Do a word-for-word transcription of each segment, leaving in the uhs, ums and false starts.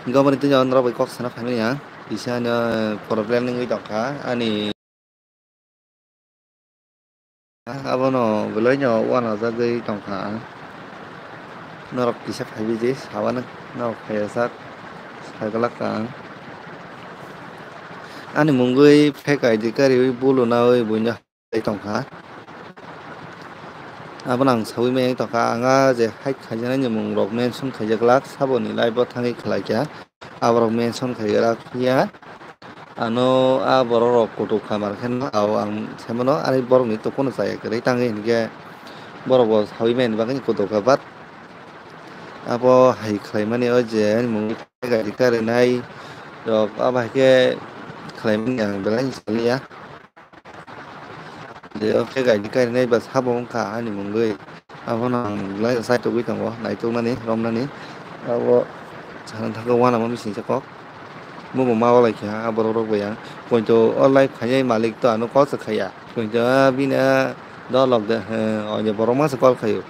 Gaboni tini o norok bai kok sana phaimani ang. Kisa ano problem wngwi tongkha ani. Abono belai no uanajagwi tongkha ang. Norok kisa phaiwi je sabano norok phaiya sak saglak ang. Ani mungwi fake I D kariwi bulu nawi buino tongkha. Abono ang sawi maya tongkha, ang a je hike khaijaknai ni mung rok mention khaijaklak, saboni live o thangwi khlaikha, aborok mention khaijaklak phiya. Ano a borok rok kutuk khamar khe no, ang saimano, ani borok ni to kono chaya kwrwi tangwi hinkhe borok bo sawi maya ni bagwi kutuk kha, but abo hai khlaimani o je ani mung gari karinai rok abo hai khe khlaimani ang belai salia. Je o khe gari karinai ba sabo wngkha ani mungwi. Abono ang belai chai tugwi tongo, naituknani, romnani. Abo sana thangkhe uanama bisingsa kok. Bobo ma walai kha, a borok rok bai ang. Poito o live khainai malik to ano call se khaiya. Poito a bini a dolok de, he, o je borok ma se call khaio.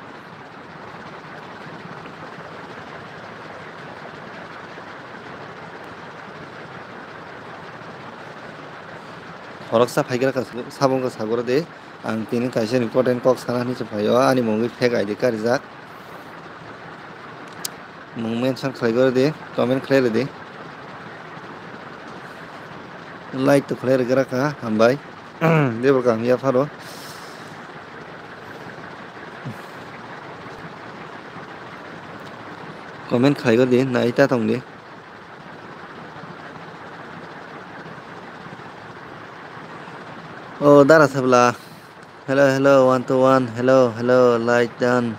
Khoroksa phaikhe sabo wngkha sagoro de. Ang tini kaisa important kok sana hinwi se phaio. Ani mungwi fake I D karijak. Mung mention khlai goro de, comment khlai rw de. Like to khlai rwgra kha, hambai. Debor kaham yapharo. Comment khlai goro de, nai ta tong de. O dara sabla. Hello, hello, one to one. Hello, hello, light done.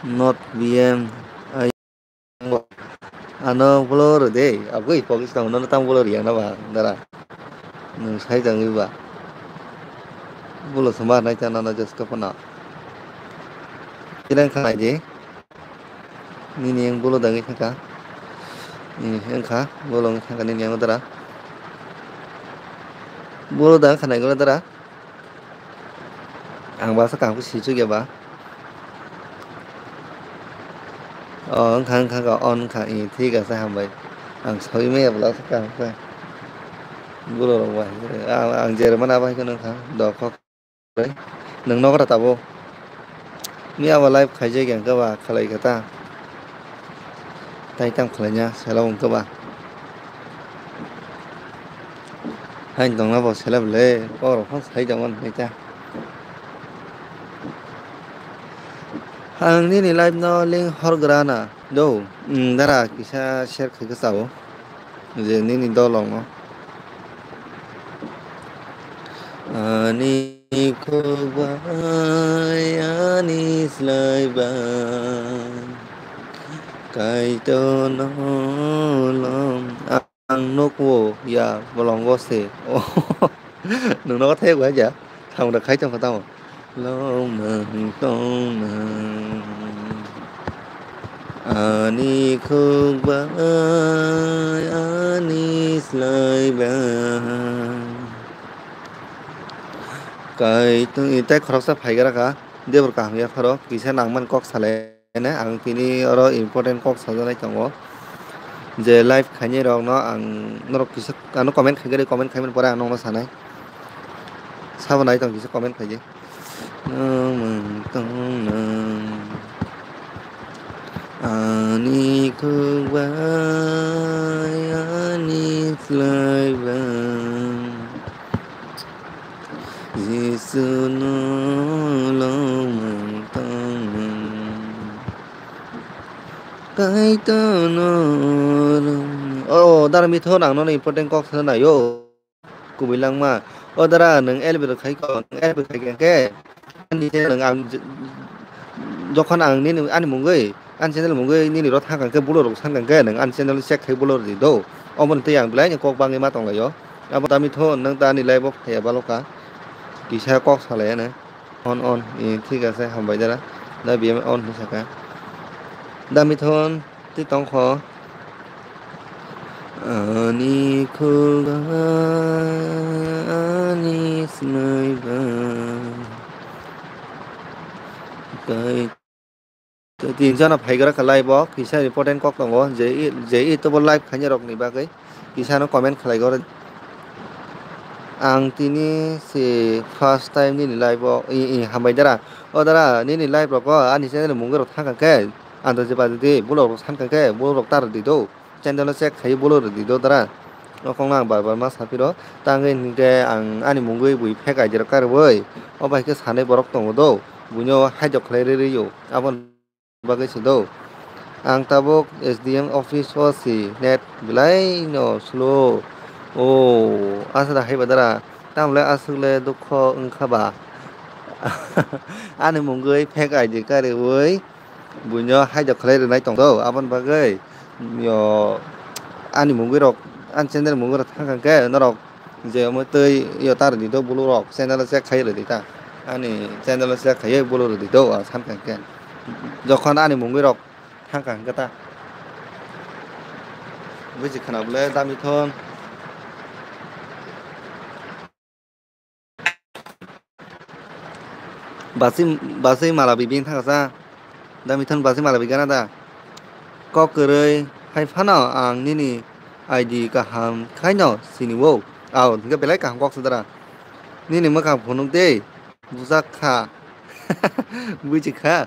Not B M. I ano blur de. Abgoi pokis tang no tang blur yang na ba dara. Nung sai tang ba. Bulo sumar nai ta no just ko pona. Ilang khanai de. Nini yang bulo dagi thangka. Ni engkha bulo thangka nini yang dara. Bulo dagi khanai gula dara. Ang basa kaham khe swichuk ya ba? O, wngkha, wngkha, wngkha, on wngkha. I, thik ase, hambai. Ang sawi maya bwla se kaham khe. Bwrwi rok bai. Ang, ang jeremani abo hai kheno wngkha. Dokhok. Nwng nogo da tabuk. Miya bo live khaijak ya wngkha ba, khlai kha ta. Tai tam khlaina sela wngkha ba. Hain tongna bo sela bwle, kok rok phano sai tongma hinwi ta. Ang nini live no link hor gra na do. Mm, dara kisa share khai khe chao. Je nini dolong no. Ani khuk bai ani slai bai. Kaitor no lom. Ang nukwo ya bolongo se. Nwng nogo thayok hai ja. Samung da khai tongkha tamo. Lomang tongmang. Ani khuk bai ani slai bai. Kaitor, tei khoroksa phaigra kha. Debor kaham ya pharo. Kisa nangmani kok salai. Ene ang tini oro important kok sajaknai tongo. Je live khainai rok no ang norok kisa ano comment khai gari, comment khaimani pore ang nokno sanai. Sabo nai tong kisa comment khaidi. Nwng tong nwng. Ani khuk bai ani slai bai. Jisu no lomang tongmang. Kaitor no lomang. Oh, dara mithon ang nono important kok sana naio. Kubui langma. O dara nwng L B rok khai ko, nwng L B khai khe. Ani channel nwng ang j-, jokhon ang nini ani mungwi, ani channel mungwi nini ro thang khe bulo rok san khe nwng ani channel check khai bulo rw di do. Omo tei ang belai ni kok bangwi ma tong laio. Abo tami tho nwng ta ani live o phaiya balo kha. Kisa kok salai ano. On, on. E, thik ase, hambai dara. Da B M on hinwi saka. Da mithon, twi tong kho. Ani khuk bai, ani slai bai. Kai Tin jona phaigra kha live o, kisa important kok tongo, je i, je i tubo live khainai rokni bagwi kisa no comment khlai gore. Ang tini se first time nini live o, i, i, hambai dara. O dara, nini live rok o ani channel mungwi rok thangkha khe, ang to je badi di, bulok rok sankha khe, bulok rok ta rwdi do. Channel o check khai bolo rwdi do dara. O kok no ang bar bar ma saphi rw. Tangwi hinkhe ang ani mungwi bui fake I D rok karwi. O bai khe sanai borok tongo do. Buino hide khlai rw rw o. Aboni bagwi se do. Ang tabuk S D M office o si net belai no slow. O asa da hai ba dara. Tamle aswk le dukho wngkha ba. Ani mungwi fake I D karwi. Buino hide khlai rwnai tong do, aboni bagwi, yo, ani mungwi rok, ani channel mungwi rok thang khe norok je omo twi yo ta rwdi do bulu rok channel o check khai rwdi ta, ani channel o check khai bulu rwdi do, ang san kha khe jokhon ani mungwi rok thang kha hwnkhe ta buji khna bole dami thon. Basui, basui mala bibing thangsa. Da mithon basui mala bigana da. Kok kwrwi hai phano ang nini I D kaham khaino sini o. Ao, hingke belai kaham kok sudara. Nini mwkhang phunuk de. Bujak kha. Buji kha.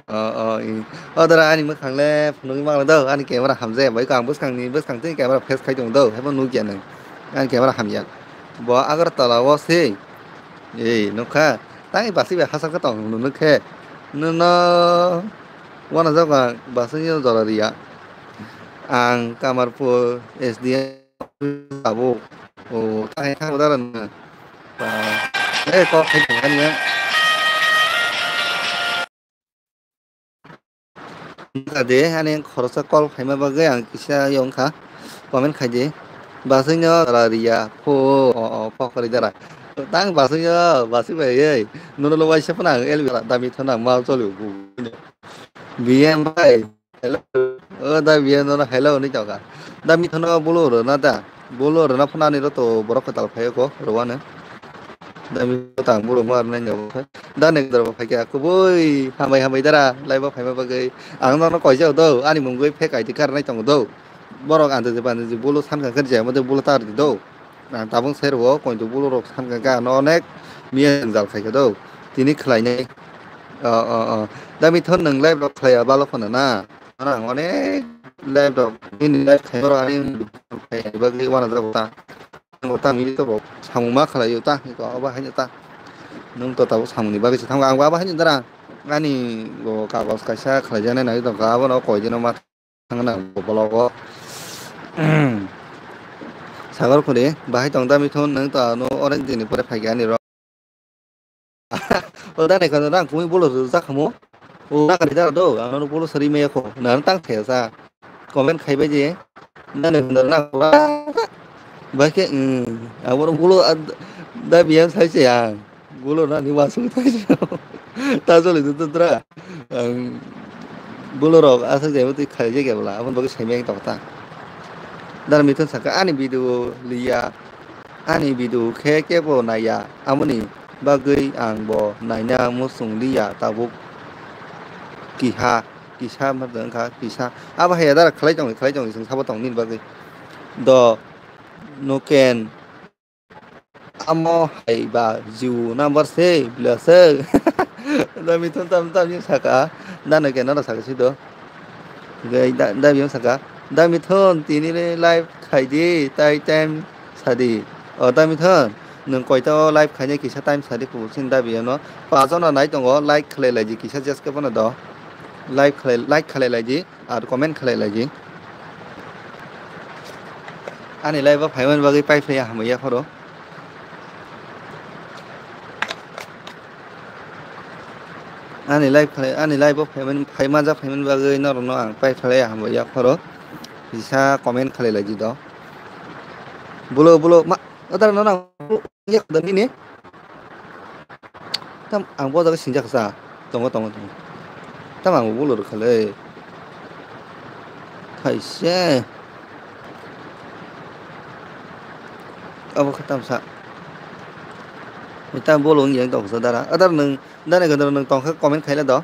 O, o, i. O dara ani mwkhang le phunugwi mangla do. Ani camera hamjak bai kang bwskang ni bwskang tei camera face khai tong do. Hebo nukya nang. Ani camera hamya. Bo Agartala o se. Ei, nukha. Tang i basi bai hachal khe tong nunu khe. Nuno wana jaga basi ni jora riya. Ang Kamarpur S D M tabuk. O, tang i thang dara nung. Ba, eh, kok khai tong ani. Wngkha de, ani khoroksa call khaima bagwi ang kisa wngkha, comment khai di. Basui no dara riya, pho, o, o, pho kwrwi dara. Tang basui no, basui bai, ei, nono lo waisa phano ang L B dami thana mal choli bu. B M bai, hello, o da B M no hello ni tongkha. Dami thana bolo rwna da. Bolo rwna phano ani roto borok kwtal phai ko rwano. Da mi tang bolo mar nai nyago kha. Da ne dor phai kha kubui hambai hambai dara live phai ma bagwi. Ang no no koi jao do ani mungwi fake I D card nai tongo do. Borok ante je bani je bolo san kha khe je mo de bolo tar di do. Ang tabung ser wo koi do bolo rok san kha khe ano onek miya jal khai kha do. Tini khlai nai. O o o. Da mi thon nang live rok khlai ya balo phano na. Ano ang onek live rok, nini live khaima rok ani bagwi wana jago ta. Ang ta mili to bo samung ma khlai ta, iko abo haino ta. Nung to tabuk samung ni bagwi se thango, ang bo abo haino dara. Ani bo kagos kaisa khlai jani nai tongkha, abo no koi dino ma thangna bo blogo. Sagor khuri bahai tong da mithun nung to ano onek dini pore phai ani rok. O da ne kono rang kumi bolo ru sa khamo. O na kari da do, ano bolo sari me ko. Na tang the sa. Comment khai bai je. Na ne kono rang kura. Ba ke, mm, abo bolo da B M sai se ya. Bolo na ni wasu tai se. Ta joli du tra. Ang bolo rok asa je mutui khai je ke bla. Abon bagi sai me tong ta. Dar mithun saka ani video liya. Ani video khe kebo naiya, amoni bagwi ang bo naina muchung liya tabuk. Kiha, kisa ma wngkha, kisa. Abo hai dara khlai tongwi, khlai tongwi chwng sabo tong nini bagwi. Do, nuken, amo hai ba jiu number se, bila se. Da mithun tam tam ni saka, da nuken noro saka si do. Gai da, da biyang saka, da mithun tini le live khai di, tai time sadi. O da mithun, nwng koita o live khainai kisa time sadi kubuk sin da biyano. Pajono nai tongo, like khlai lai di kisa jeske bono do. Live khlai, like khlai lai di, ar comment khlai lai di. Ani live o phaimani bagwi pai phai hamya phoro. Ani live khlai, ani live o phaimani, phaima ja phaimani bagwi norokno ang pai khlai hambai ya phoro. Kisa comment khlai lai di do. Bulo, bulo, ma, odar no nang, ya khodani ni. Tam ang bo jaga singjak sa. Tongo, tongo, tongo. Tam ang bulo rwkha le. Thaise. Abo khe tamsa. Tam bolo wng yang tongsa dara. Adar nwng, dara gadar nwng tongkha comment khaila do.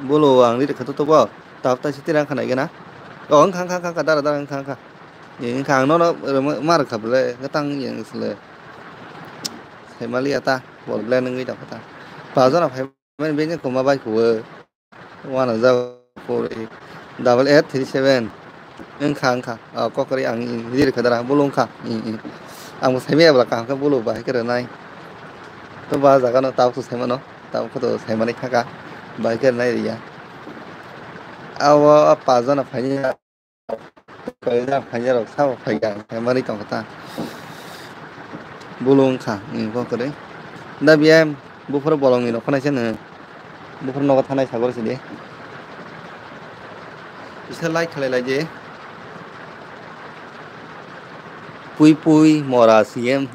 Bolo ang riri kha to tobo. Tap ta sitira khanai gana. O wngkha, wngkha, wngkha, wngkha, dara, dara, wngkha, wngkha. Ni wngkha ang nono rwma, ma rwkha bwle, gatang yang sle. Saimali ata, bol ble nungwi tongkha ta. Pajana phai mani bini koma bai kuwe. Wana jao four eight double eight three seven. Wngkha, wngkha. O, kokori ang riri kha dara, bolo wngkha. Ang bo saimaya bwla kaham khe bolo bahai khe rwnai. To ba jaga no tabuk to saimano, tabuk to saimani khaka. Bahai khe rwnai riya. Abo pajana phaini. Kaisa phainai rok sabo phai kha, phai manwi tong kha ta. Bolo wngkha, ni bo kwrwi. Da biyam, buphuru bolongni nokha naisa nw. Buphuru nogo thanai sagor sidi. Kisa like khlai lai di. Pui pui mora C M.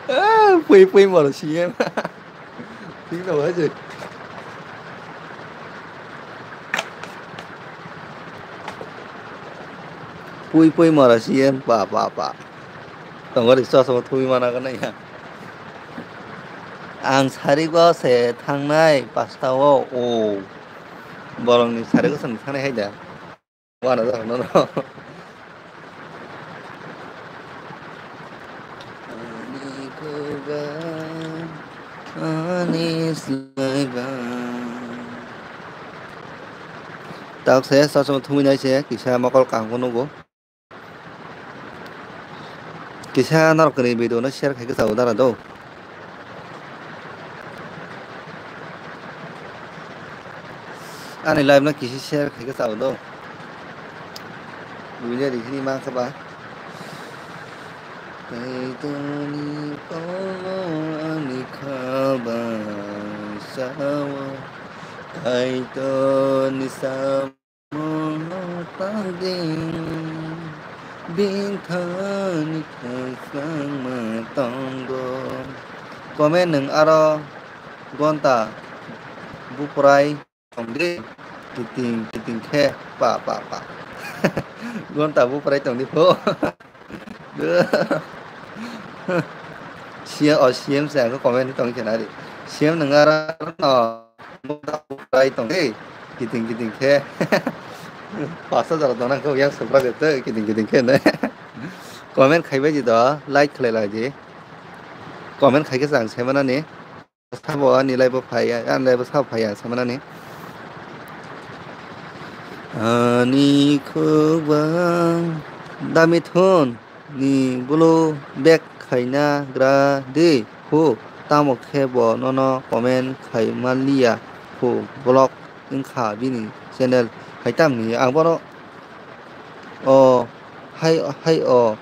Ah, pui pui moro C M. Thik no ba je. Pui pui moro C M, pa, pa, pa. Tongori chosma thui mana gana ya. Ang sari go se thangnai pasta o, o. Borokni sari go se thangnai hai da. Wana jak nono. Ani khwba, ani swlaiba. Tabuk se sosma thumui nai se kisa mokol kaham khe nugo. Kisa norokni video no share khai khe chao dara do. Ani live no kisa share khai khe chao do. Buina di sini mang khe ba. Kaitoni komo ani khaba sao. Kaitoni sam Mono tangdi bithani khasangma tongo. Komen nwng aro gonta buprai tongdi kiting kiting khe pa pa pa. Gonta buprai tongdi pho. C M, o, C M se ang comment tong khe nari. C M nwng aro no rai tong khe kiting kiting khe. Pasa jora dona khe yang supra khe kiting kiting khe ne. Comment khai bai di do, like khlai lai di. Comment khai khe ang sai manani. Sabo ani live o phai ya, ani live o sabo phai ya, samanani. Ani khwbang dami thun ni bolo back khaina gra de ho, tamo khe bo nono comment khai manliya ho, block wngkha bini channel hai tamni ang bono. O, hai, hai o,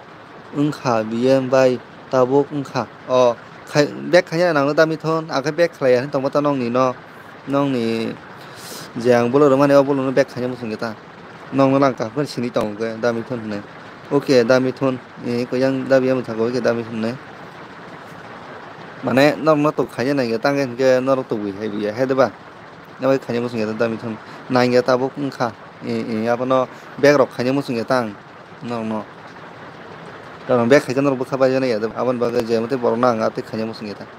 wngkha B M bai tabuk wngkha. O, khai, back khaina nangno dami thon, akhe back khlai ya hinwi tongma ta nongni no, nongni je ang bolo rwmani o bolo no back khaina muchung ya ta. Nongno lang kaham khe sini tongo khe dami thon hinwi. Oke, dami thon, e, ko yang dabi ya muchung ko ke dami thon ne. Mane norok no tok khaina nang ya tang khe norok tok bui hai bui ya he de ba. Abo khaina muchung ya ta dami thon nang ya tabuk wngkha. E, e, abono bag rok khaina muchung ya tang norokno. Norok bag khaikhe norok bwkha bai ya, aboni bagwi je mate borokno ang atwi khaina muchung ya ta.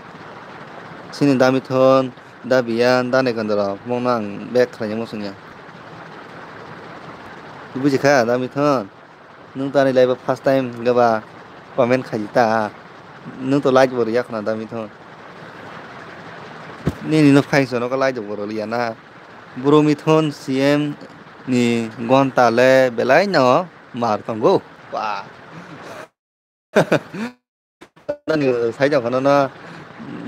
Chini dami thon, da biyan, da nekandra, mokno ang bag khaina muchung ya. Buji kha dami thon. Nwng to ani life o first time gaba comment khai ta. Nwng to like bo rwya khna dami thon. Nini no phai sono ko like bo rwliya na. Bro Mithun C M ni gonta le belai no mar tongo. Ba. Nani sai jong khana na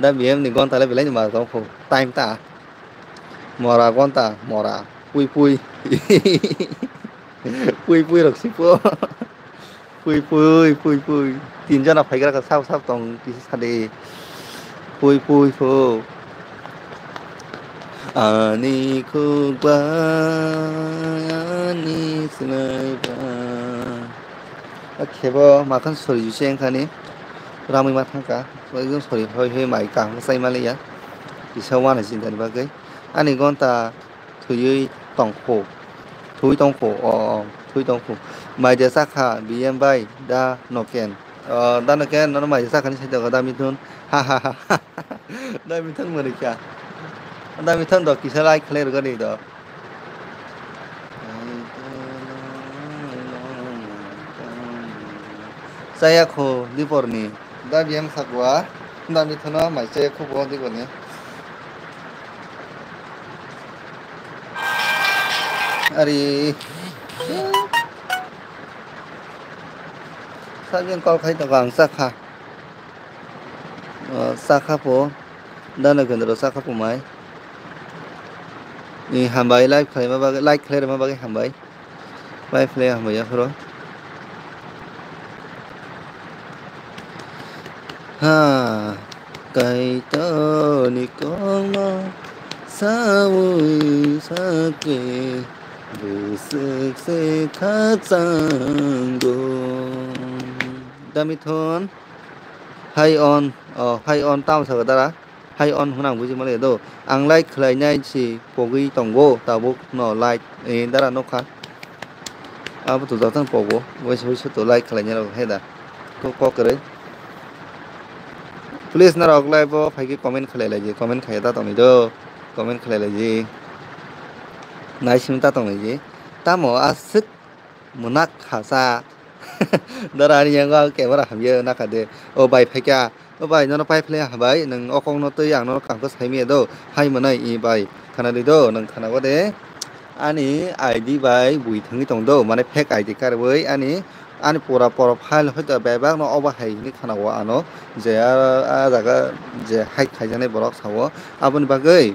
da B M ni gonta le belai ni ma tong pho time ta. Mora gonta, mora. Pui pui. Pui pui rok si pho. Pui pui, pui pui. Tin jona phai gra ka sap sap tong kisa sade. Pui pui pho. Ani khukba, ani swlaiba. A khebo makhan sori juse wngkhani. Ramwi ma thangkha. Ekdom sori hoi hoi mai kaham sai maliya. Kisa wana sinta ni bagwi. Ani gonta thwiwi tongkho. Thwi tongkho. O, o, thwi tongkho. Mai de sakha B M bai da noken. O, da noken nono mai de sakhani sai dogo da Mithun. Ha, ha, ha, ha. Da Mithun mori kha. Dami thon do kisa like khlai rwgani do. Chaya kho diporni. Da biyang sakwa. Dami thono mai chaya kho bo diporni. Ari. Sajeng kol khai tongo ang chakha. O, chakha po. Dano kendro chakha po mai. Ni hambai like khlaima bagwi, like khlai rwma bagwi hambai. Like khlai hambai yaphoro. Ha, kaitoni kokno sawi sakhe bwswk se khakchango. Damithon, hai on, oh, hai on tamo sakha dara? Hai on hwnna ang buji maliya do. Ang like khlainai si pogwi tongo, tabuk no like, eh, dara nokha. Abo to jotono pogo, waisa waisa to like khlainai rok hai da. Ko kok kwrwi. Please norok live o phaikhe comment khlai laidi, comment khaiya ta tongni do, comment khlai laidi. Naising ta tongni di. Tamo aswk mwnakha sa. Dara ani yango ang camera hamya nakha de. O bai phaikha. O bai nono pai phlai hambai, nwng o kokno twi ang nono kaham khe saimaya do. Hai mwnai i bai. Khana di do, nwng khana o de. Ani I D bai bui thangwi tong do, mane fake I D karwi ani, ani pura profile hoito bebak no obo hai hinwi khana o ano je a, a jaga je hack khaijaknai borok sao. Aboni bagwi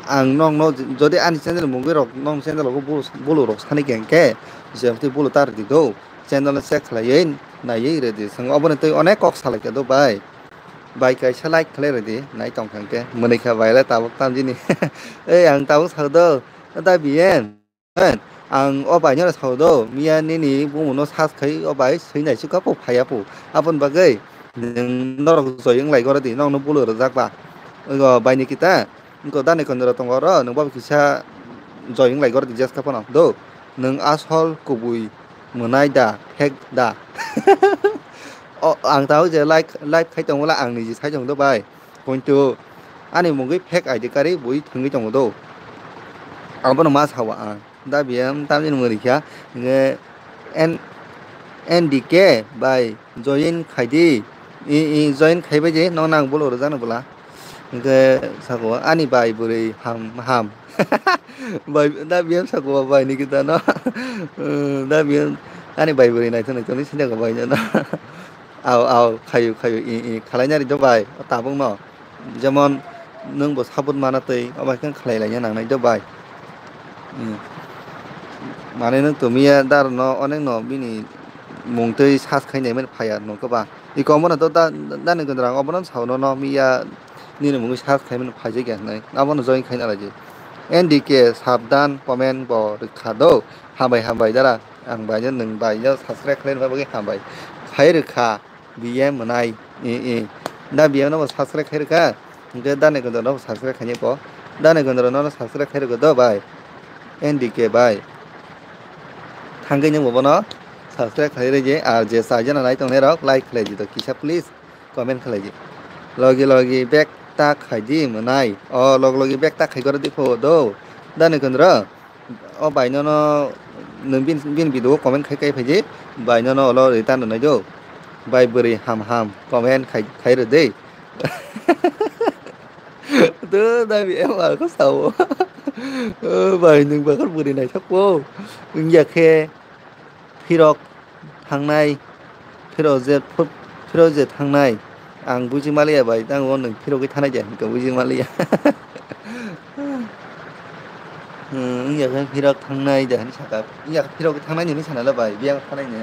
ang nokno jodi ani channel mungwi rok nong channel o bulu, bulu rok sani khe hwnkhe je twi bulu ta rwdi do channel no check khlaiwi naiwi rwdi. Chwng oboni twi onek kok salai khe do bai. Bai kaisa like khlai rwdi nai tong kha hwnkhe mwnwi kha bai le tabuk tamjini. Ei ang tabuk sao do da biyen. Ang o bai no sao do, miya nini bumung no search khai o bai swi nai sukha po phaiya po. Aboni bagwi nwng norok joy wng lai goro di, nokno bulu rwjak ba. Ego bai ni kita, wngko da ni kondoro tongo oro, nwng bo kisa joy wng lai goro di jeska phano do. Nwng asol kubui mwnai da, fake da. O, ang tabuk je like, like khai tongo le ang niji sai tong do bai. Pointo ani mungwi fake I D karwi bui thwngwi tongo do. Abono ma sao ang. Da biyang tamjin mori kha. Hingke N, N D K bai join khai di. I, i join khai bai je, no nang bolo rwjak no bwla. Hingke sako ani bai bwrwi ham, ham. Bai, da biyang sako bai ni kita no. Da biyang ani bai bwrwi naithok naithok ni sinjak bai no. Au, au, khayu, khayu, i, i, khalai nari do bai, tabuk no. Jemon, nwng bo sabut mana twi, obo hai khe khlai laina nangnai do bai. Hmm. Mane nwng to miya dar no, onek no bini mung twi sas khai nai mani phaya nung khe ba. Iko omo no to da, da ni gwnda rang obo no sao no, no miya nini mungwi sas khai mani phai jai khe hinwi. Abo no join khai na lai di. N D K sabdan comment bo rwkha do. Hambai, hambai dara. Ang bai no nwng bai no subscribe khlai rwma bagwi hambai. Khai rwkha, B M mwnai, e, e. Da B M no bo subscribe khai rwkha, hwnkhe da ni gwnda no bo subscribe khainai bo. Da ni gwnda no no subscribe khai rwkha do bai. N D K bai. Thangwi nwng bo bono subscribe khai rwdi, ar je chajana nai tongnai rok like khlai di do kisa please, comment khlai di. Logi logi back ta khai di mwnai. O log logi back ta khai goro di pho do. Da ni gwnda. O bai nono nwng bini, bini video o comment khai kai phaidi, bai nono olo return rwnai do. Bai bwrwi ham ham comment khai, khai rw de. Do dabi em ar ko sao. O bai nwng bakar bwrwi naithok po. Wngya khe phirok thangnai, phirok je phu-, phirok je thangnai, ang buji maliya bai, tang o nwng phirogwi thanai de hwnka buji maliya. Hmm, wngya khe phirok thangnai de hwnwi saka, wngya khe phirogwi thangnai hwnwi sana le bai, biyang thanai ni.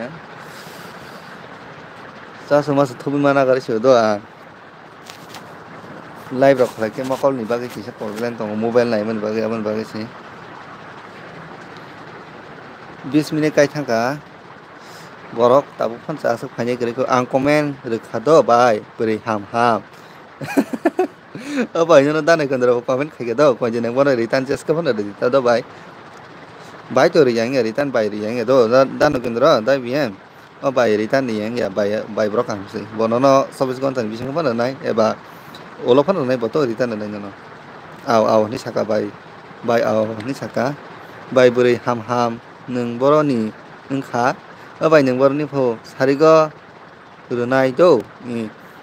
Chasu masu thubui mana gari se do ang. Live rok khlai khe mokol ni bagwi kisa problem tongo, mobile naimani bagwi, aboni bagwi se. Bis minute kai thangkha, borok tabuk phano cha aswk phainai kwrwi kho, ang comment rwkha do bai, bwrwi ham ham. O bai, nono da ni gwnda rok comment khai khe do, koi je nang bono return ches khe phano rwdi ta do bai. Bai to riyang ya, return bai riyang ya do, da, da ni gwnda ro, da biyang. O bai return ni yang ya, bai, bai borok kaham se. Bono no chobbish ghonta ni bisingo phano nai, eba ulo phano nai, bo to return nai nono. Aw, aw, hinwi saka bai. Bai, aw, hinwi saka. Bai, bwrwi ham ham, nwng boroni wngkha. O bai, nwng boroni pho sarigo rwnai do.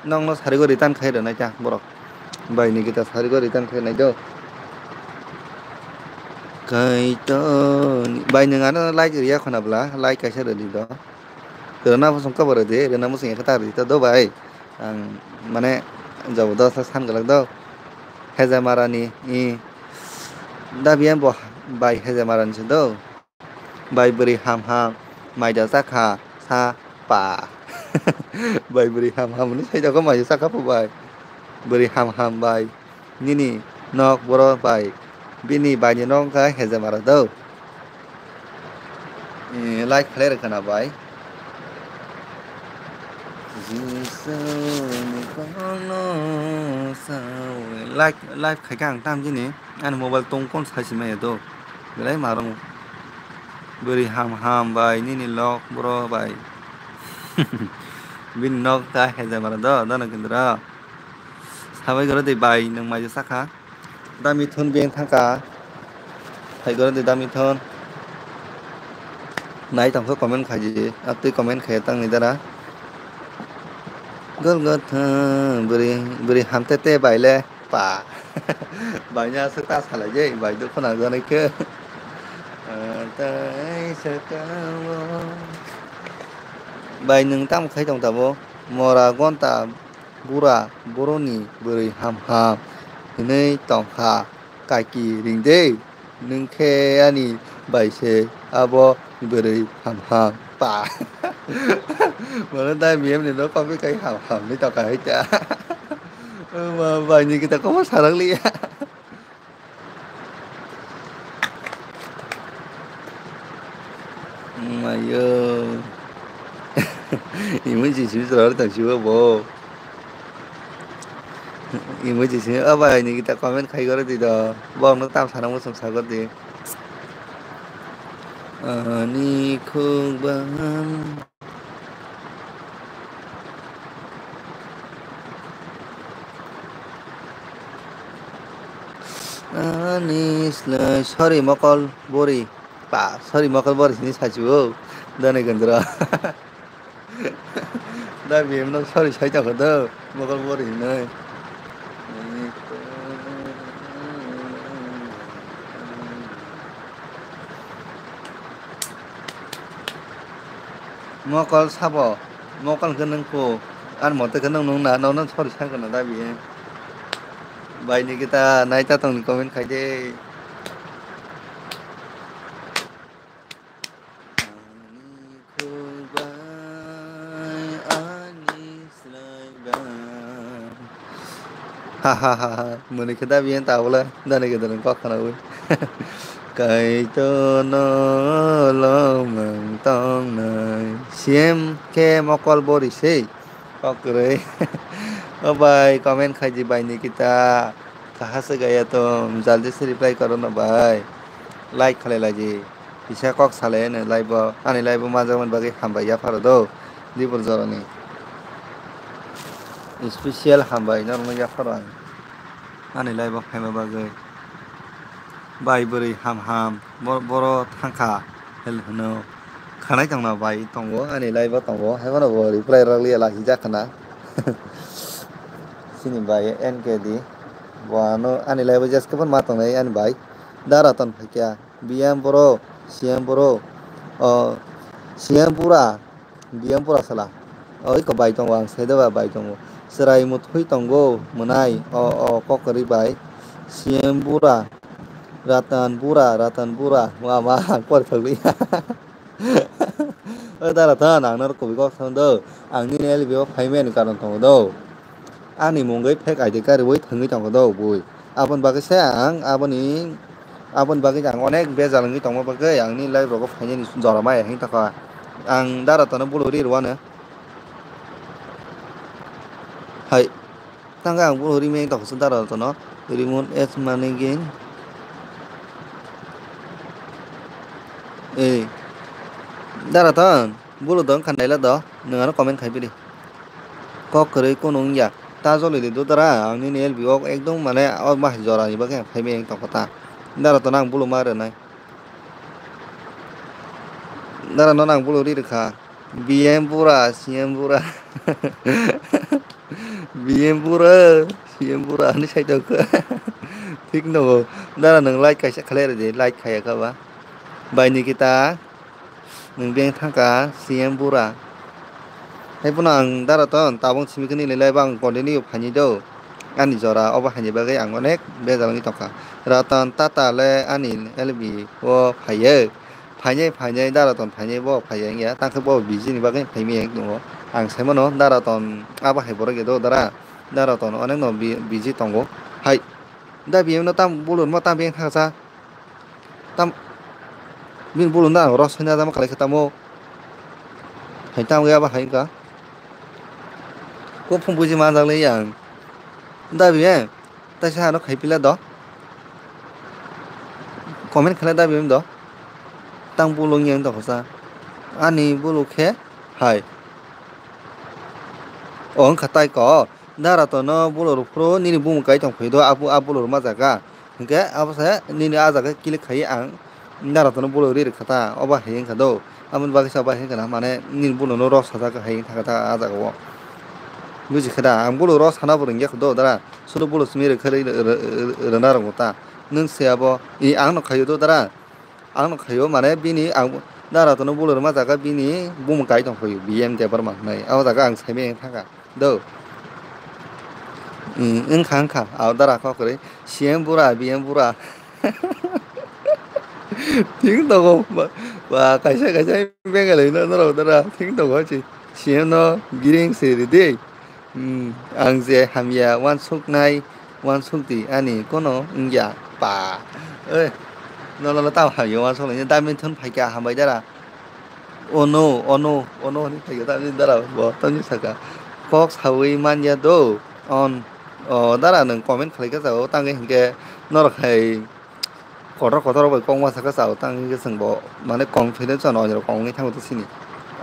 Nokno sarigo return khai rwnai ta borok. Bai, Nikita sarigo return khai nai do. Kaitor, bai, nwng ano like rwya khwna bwla, like kaisa rwdi do. Rwna bwswng khe bo rwdi, rwna bwswng ekhe ta rwdi ta do bai. Ang mane jabardast san gwlak do. Hejamarani, i, da biyang bo bai Hejamarani se do. Bai bwrwi ham ham, mai da chakha, sa pa. Bai bwrwi ham ham hwnwi sai da kho mai da chakha pho bai. Bwrwi ham ham bai. Nini nok boro bai. Bini bai ni nok wngkha Hejamara do. Eh, like khlai rwkha na bai. Jisuni kokno sawi. Like, live khaikha ang tam jini. Ani mobile tong kon sai si maya do. Belai marung. Bwrwi ham ham bai, nini lok bro bai. Bini nok ta Hejamara do, dono kendra. Sabai goro de bai, nwng mai sakha. Dami thon beng thangka. Hai goro de dami thon. Nai tongkho comment khaji, atwi comment khaya tangni dara. Gol gotha, bwrwi, bwrwi hamtete bai le. Pa. Bai ni aswk ta salai je, bai dukhu nang jani khe. Ah, tai sakao. Bai nwng tamo khai tong tabo? Mora gonta bura boroni bwrwi ham ham hinwi tongkha. Kaki ring de. Nwng khe ani bai se abo bwrwi ham ham pa. Mano dai miyam ni no kopi kai ham ham ni toka hai ta. Ma bai ni kita komo sarak liya. Mayo. Imun si simi sara tang siwa bo. Emoji se, o bai, ni kita comment khai gore di do. Bo no tam sana mo sum sagor di. Ani khuk bam. Ani slai, sorry, mokol bori. Pa, sorry, mokol bori sini sachu. Dane gendra. Da biyem no sorry sai ta khodo, mokol bori hinai. Mokol sabo, mokol khe nung ko, an mote khe nung nung na, no no sorry sai kana da biyem. Bai ni kita nai ta tong ni comment khai de. Ani khuk bai, ani slai bai. Ha, ha, ha, ha. Muni khe dabi yen ta bole. Dani khe dani kok khana ui. Kaitor no lomang tongnai. C M khe mokol bori sei. Kok kwrwi. O bai, comment khai di bai ni kita. Kaha se gaya tum. Jaldi se reply koro no bai. Like khalai lai di. Kisa kok salai ani live o, ani live o manjakmani bagwi hambai yapharo do, Dipur jorani. Special hambai norokno yapharo ang, ani live o phaima bagwi. Bai bwrwi ham ham, bo-, boro thangkha, hel hwno. Khanai tongna bai tongo, ani live o tongo, haiphano bo reply rwliya lahijak khna. Chini bai N K D, bo ano ani live o jeske phano ma tongnai ani bai. Dara ton phaikya. Biyam boro, siyam boro, o, siyam bura, biyam bura sala. O, iko bai tongo ang saida ba bai tongo. Chwrai muthui tongo mwnai, o, o, kok kwrwi bai. Siyam bura, ratan bura, ratan bura, ma, ma, ang kori thokli. O, da ratan, ang noro kubui kok thang do. Ang nini L B o phaimani karon tongo do. Ani mungwi fake I D card rwui thangwi tongo do bui. Aboni bagwi se ang aboni, aboni bagwi ang onek bejal wngwi tongma bagwi ang ni live rogo phainani jora maya hinwi tongkha. Ang dara tono bulu ri rwano. Hai. Tangkhe ang bulu ri maya tongkha dara tono. Remove as money gain. Ei. Dara ton. Bulu dong khandaila do. Nwng ano comment khai pili. Kok kwrwi kunu wngya. Ta joli di do dara, ang nini L B o ekdom mane o ma jora ni bagwi ang phaimai tongkha ta. Dara to nang bulu ma rwnai. Dara no nang bulu ri rwkha. B M bura, C M bura. B M bura, C M bura ani sai tongkha. Thik nogo. Dara nang like kaisa khlai rwdi, like khaiya kha ba. Bai Nikita. Nwng beng thangkha C M bura. Hai phano ang dara ton tabung simi khe nini live ang continue phaini do. Ani jora obo haini bagwi ang onek bejal wngwi tongkha. Ratan Tata le ani L B o phaiyo. Phainai phainai dara ton phainai bo phaiya wngya. Tangkhe bo busy ni bagwi phaimaya wng tongo. Ang sai mano dara ton abo hai borok ya do dara. Dara ton onek no bi-, busy tongo. Hai. Da B M no tam bulur ma tam beng thangsa. Tam bini bulu na ros hwnwi adama kalaikha tamo. Hai tam ya ba hai ka. Ko phung buji manjak le yang. Da bi eh. Ta sa ano khai pila do. Comment khala da bi em do. Tang bulu yang do khosa. Ani bulu khe hai. O wngkha tai ko. Dara tono bulu rok phuru nini bumung kai tong phai do. Abu, abu bulu rok ma jaga. Hingke abo se nini ah jaga click khai ang nara tono bulu ri rwkha ta, obo hai wngkha do. Aboni bagwi se obo hai wngkha na, mane nini bulu no rok sajak hai wngkha ta ah jaga o. Buji kha da, ang bulu rok sana bo rwngya kha do dara. Suru bulu simi rwkha rwi rw-, rw-, rw-, rwna rwngkha ta. Nwng se abo, i ang no khaio do dara. Ang no khaio, mane bini ang nara tono bulu rwma jaga bini bumung kai tong phaio, B M Debbarma hinwi. Abo jaga ang saimai wng thangkha. Do. Wngkha, wngkha. Abo dara kok kwrwi. C M bura, B M bura. Thik tongo. Ba, ba, kaisa, kaisa Meghalaya no norok dara. Thik tongo si. C M no giring se ridi. Hmm, ang je hamya uansuknai, uansukdi ani kono wngya. Ba. Oi. Nolo tamo hamya uansuknai. Damin thun phaikha hambai dara. Ono, ono, ono hwnwi phaikha tamni dara bo tamni saka. Kok saui manya do. On, o dara nwng comment khlai kha jao, tangwi hinkhe norok hai kotor kotor bai kok ma saka jao, tangwi hinkhe chwng bo mane confidence on, onjora kok wngwi thango to sini.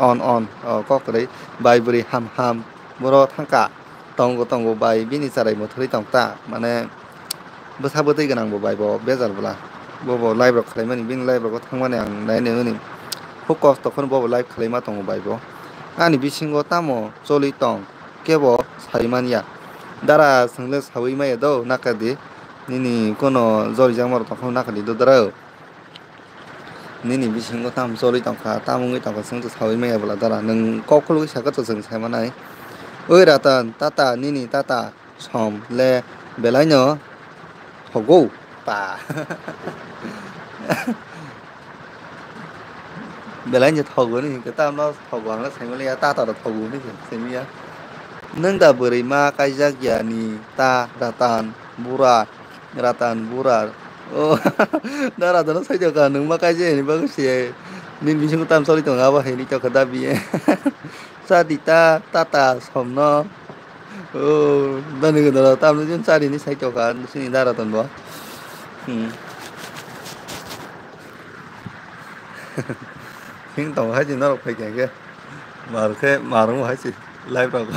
On, on, o kok kwrwi bai bwrwi ham ham boro thangkha. Tongo, tongo bai bini charai mwthwrwi tong ta, mane bwsa bwtwi gwnang bo bai bo bejal bwla. Bo bo live rok khlaimani, bini live rogo thangmani ang nai nai hwnwi. Huk kosto kheno bo bo live khlaima tongo bai bo. Ani bisingo tamo choli tong kebo sai manya. Dara chwngle saui maya do nakadi. Nini kono jorijakma rok tongkha nakadi do dara. Nini bisingo tamo choli tongkha, tamo wngwi tongkha, chwng to saui maya bwla dara. Nwng kok khulugwi sakha to chwng sai manai. Oi Ratan, tata, nini tata som le belai no thogo. Pa. Belai no thogo ni hinkhe tamo thogo ang le sai manliya, tata rok thogo ni sai manya. Nwng da bwrwi ma kaijak ya ni ta Ratan bura. Ratan bura. O, da Ratan no sai tongkha, nwng ma kaijak ni bagwi se. Nini bisingo tam choli tongo, abo hai ni tongkha da biye. Cha di ta, tata, somno. O, da ni gwnaro tam ni cha di ni sai tongkha, sini da Ratan bo. Hmm. Hing tongo hai di norok phai khe. Mar khe, mar wng hai si. Live rok.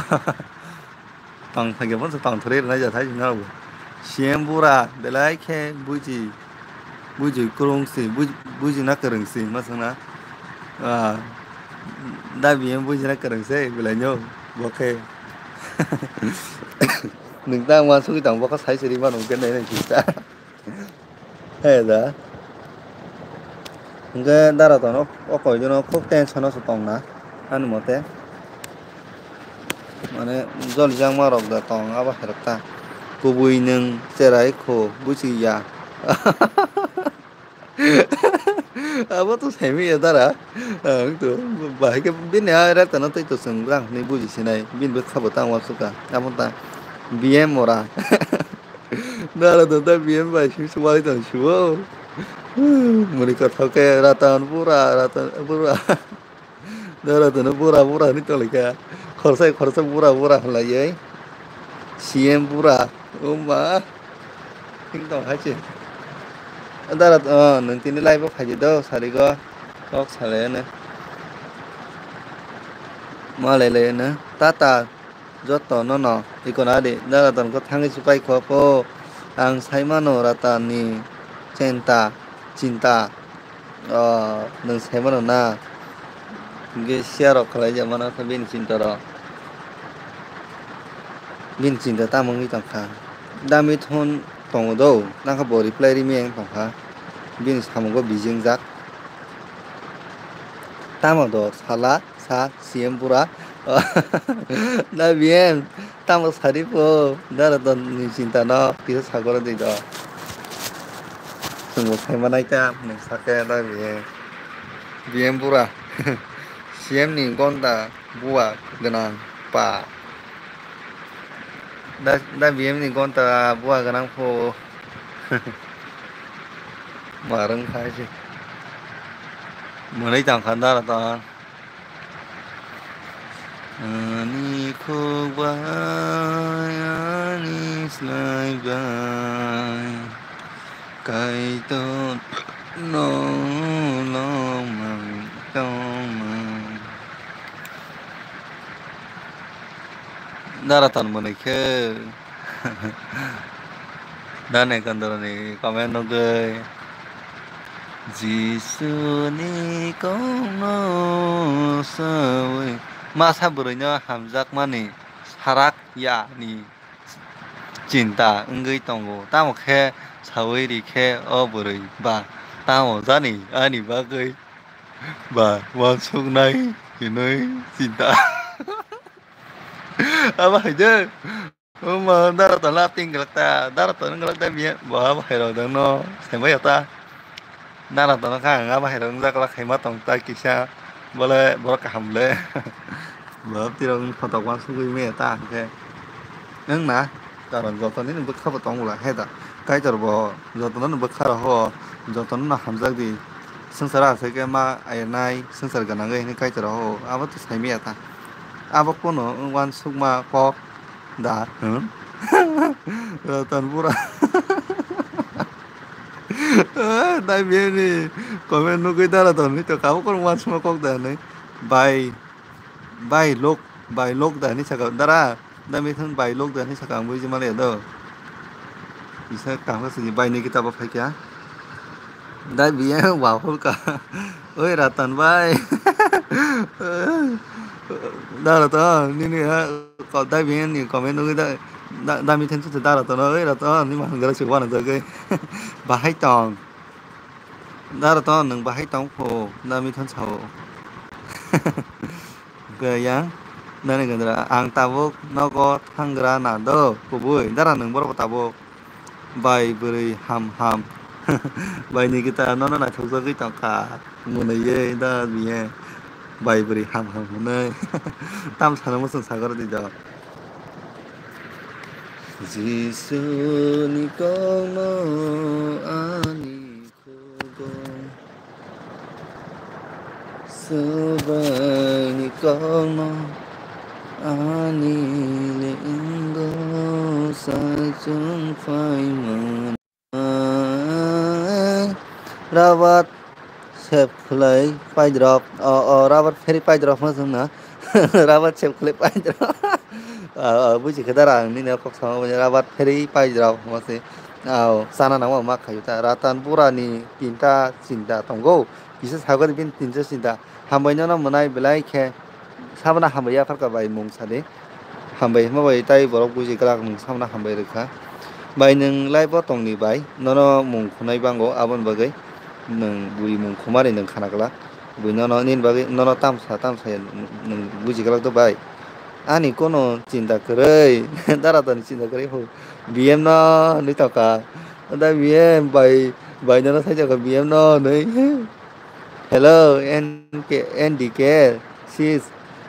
Tong thangya phano tong thwrwi rwnai ja thai jwngjal bo. C M bura belai khe buji, buji kwrwng si, buji, bujina kwrwng si, ma swngna. Ah, da B M bujina kwrwng se belai no bo khe. Nwng ta uansugwi tong bo khe sai se rima nung khe nai nai kisa. He da. Hingke dara tono o koi jono khub tension o se tong na ani mote. Mane joli jakma rok da tong abo hai rok ta. Kubui nwng cherai kho buchi ya. Abo to semi ya dara. Ang to bahai ke bini a reta no tei to chwng rang hwnwi buji sinai. Bini bwkha bo tang uansukha. Abo ta B M ora. Dara to ta B M bai sim suwai tong suwo. Muni kothok khe Ratan bura, Ratan bura. Dara to no bura, bura hwnwi tonglaikha. Khorsa, khorsa bura, bura hwnlaiwi. C M bura. O ma. Thik tong hai se. Dara to, o, nwng tini live o phaidi do, sarigo. Kok salai no. Ma lai lai no. Tata. Joto nono ikona di, da Ratan khe thangwi se pai kho pho. Ang sai mano Ratan ni chinta, chinta. O, nwng sai mano na? Hinkhe share rok khlai ja mano khe bini chinta rok. Bini chinta tamo wngwi tong kha? Da Mithun tongo do, nang khe bo reply rimya wng tong kha. Bini samungo busy wngjak. Tamo do sala? Sa C M bura. Da B M, tamo sari po, da Ratan ni chinta no, kisa sagoro di do. Chwngbo sai manai ta, nung sake da B M. B M bura. C M ni gonda bua gwnang pa. Da, da B M ni gonda bua gwnang po. Marung khai se. Mwnwi tang kha da Ratan. Ani khuk bai, ani slai bai, Kaitor no longmang tongmang. Da Ratan mwnwi khe. Da Nekandra ni comment nugwi, Jisu ni kok no sawi. Masa bwrwi no hamjakmani sarak ya ni chinta wngwi tongo. Tamo khe sawi ri khe o bwrwi ba tamo jani ani bagwi ba uansuknai hinwi chinta. Abo hai de. Omo, da Ratan la ping galak ta, da Ratan wng galak ta biya, bo abo hai rok dang no, sai bai ya ta. Da Ratan kha ang abo hai rok wng jak la khaima tong ta kisa, bole borok kaham le. Bo twi rok wng photo uansugwi maya ta hwnkhe. Wng na, karon joto nini bwkha bo tong bwla he da. Kaitor bo joto no bwkha rok ho, joto no hamjak di. Swngchar asai khe ma airnai, swngchar gwnangwi hwnwi Kaitor ho, abo to sai maya ta. Abo kono uansukma kok. Da, hmm? Ratan bura. Eh, dai bini comment nugwi da Ratan ni to kabo kono uansukma kok da ni. Bai, bai lok, bai lok da ni saka dara. Da Mithun bai lok da ni saka ang buji male do. Isa kaham sigi bai ni kita bo phaikya. Dai biya wahul ka. Oi Ratan bai. Da Ratan nini ha. Ko dai biyan ni comment nugwi da, da, da Mithun chuchu da Ratan, oi Ratan, ni ma hwngra se wana jagwi. Bahai tong. Da Ratan, nwng bahai tong pho, da Mithun sao. Hwnkhe yang, nani gandra, ang tabuk nogo thangra na do, kubui, dara nwng borok tabuk. Bai bwrwi ham ham. Bai Nikita nono naithokjagwi tongkha. Mwnwiwi da biye. Bai bwrwi ham ham hwnwi. Tam sana muchung sagor di do. Jisu ni kokno ani khugo. Swbaini kokno ani lingo saichung phaimani. Rabat sep khlai paidrop, o, o, rabat pheri paidrop ma chwngno. Rabat sep khlai paidrop. O, o, buji khe dara ang nini kok sama bujai rabat pheri paidrop ma se. O, sana nangma ma khayu ta. Ratan burani tinta chinta tongo. Kisa sagori bin tinta chinta. Hambai nono mwnai belai khe. Sabana hambai yapharka bai mung sadi. Hambai hwnba bai tai borok buji glak mung sabana hambai rwkha. Bai nwng live o tongni bai nono mung khunai bango aboni bagwi nwng bui mung khumari nwng khana glak. Bui nono nini bagwi nono tamsa tamsa ya nwng buji glak do bai. Ani kono chinta kwrwi, dara tani chinta kwrwi ho. B M no nwi tongkha. Da B M bai, bai nono sai tongkha B M no nwi. Hello, N K, N D K, sis.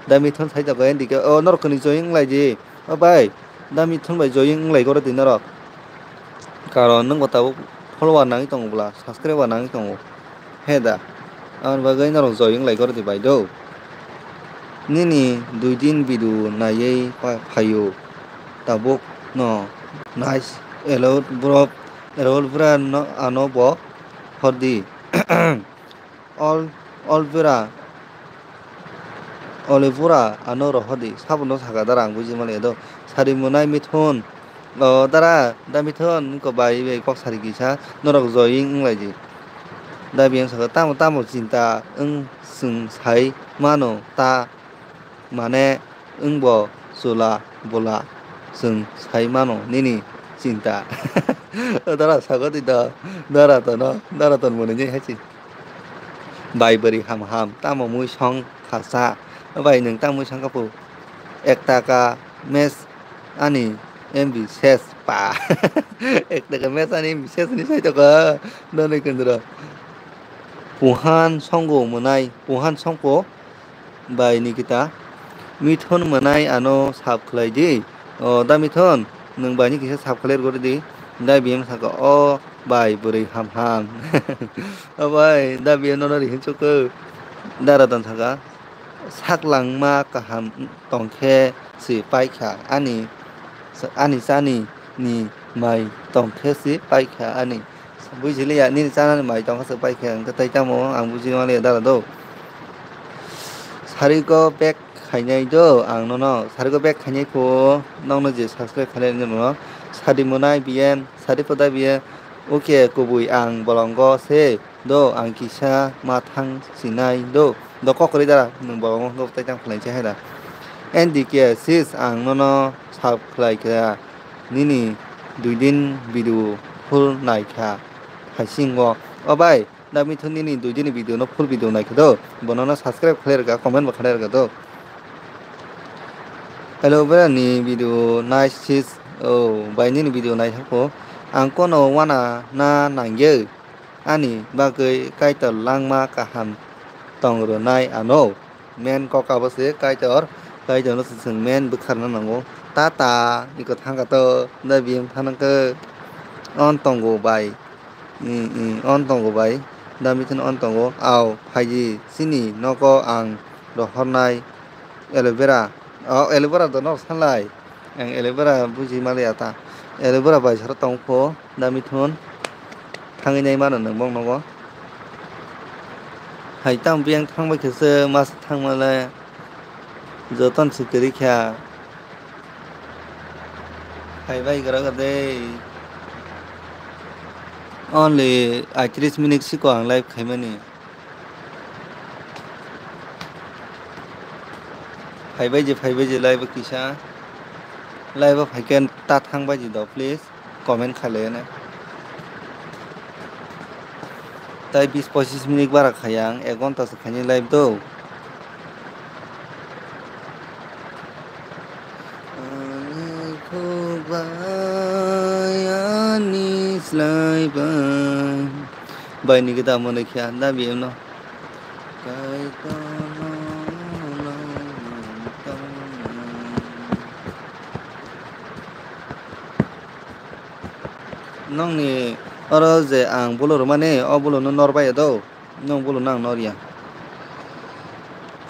Da Mithun sai tongkha N D K. O, norok kwnwi join wnglaidi. O bai, da Mithun bai join wnglaigoro di norok. Karon nwng bo tabuk follower nangwi tongo bwla, subscriber nangwi tongo. He da. Aboni bagwi norok join wnglaigoro di bai do. Nini dui din video naiwi pa-, phaio. Tabuk no nice. Hello, bro. Hello, bro, no, ano bo hordi. Ol, ol bura. Ole pura ano rohordi, sabono saka dara ang buji maliya do. Sari mwnai Mithun. O dara, da Mithun, niko bai bai kok sari kisa, norok joying wng lai di. Da biyang saka, tamo tamo chinta wng chwng sai mano ta, mane wng bo chwla bwla chwng sai mano nini chinta. O dara saka di da, dara tono, dara ton mwnwi hai si. Bai bwrwi ham ham, tamo mui song khasa. Bai nwng tamo mui song kapu. Ek taka mes ani M B ses pa. Ek taka mes ani M B ses ni sai toka. Nani kendra. Puhan songo mwnai, puhan songko bai Nikita. Mithun mwnai ano sap khlai di. O da Mithun, nwng bai ni kisa sap khlai rwdi. Da biyang saka o bai bwrwi ham ham. O bai, da biyang nono rihin chuku. Dara dan saka. Saklangma kaham tongkhe si paikha ani, ani chani ni mai tongkhe si paikha ani. Buisiliya nini chanani mai tongkha si paikha hwnkhe tai tamo ang buji maliya dara do. Sariko back khainai do ang nono, sariko back khainai pho nokno je subscribe khainai nono. Sadi mwnai biyem, sadi phoda biyem, oke kubui ang bolongo se. Do, ang kisa ma thang sinai do. Do, kok kwrwi dara, nwng bolongo do tai tang phlai se hai da. N D K sis, ang nono sap khlai kha, nini dui din video full nai kha, haisingo. O bai, da Mithun nini dui din video no full video nai kha do. Bo nono subscribe khlai rwkha, comment bo khlai rwkha do. Hello, bera ni video nice sis. O, bai nini video nai thang pho. Ang kono wana na nangye. Ani bagwi Kaitor langma kaham tong rwnai ano. Men kok abo se Kaitor, Kaitorno se chwng men bwkharna nango. Tata, iko thangkha to, da biyang thanangkhe. On tongo bai. I, i, on tongo bai. Da Mithun on tongo. Au, phaidi, chini nogo ang rohornai aloe vera. O, aloe vera do nok sanlai. Ang aloe vera buji maliya ta. Aloe vera bai sara tong pho, da Mithun. Thangwi nai mano nwng bong nogo. Hai tamo biyang thangbai khe se mas thangmale joton se kwrwi kha. Hai bai gra gra de. Only aitris minute siko ang live khaimani. Phaibai je, phaibai je, live o kisa. Live o phaikhe ta thangbai je do, please. Comment khailai ne. Tai bis pochis minute bara khaya ang, ek ghonta se khaini live do. Ani khuk bai, ani slai bai. Bai ni gita mone khe anda biyem no. Kaitorno nang tong. Nongni oro je ang bolo rwmani, o bolo no nor bai do. Nwng bolo nang nor ya.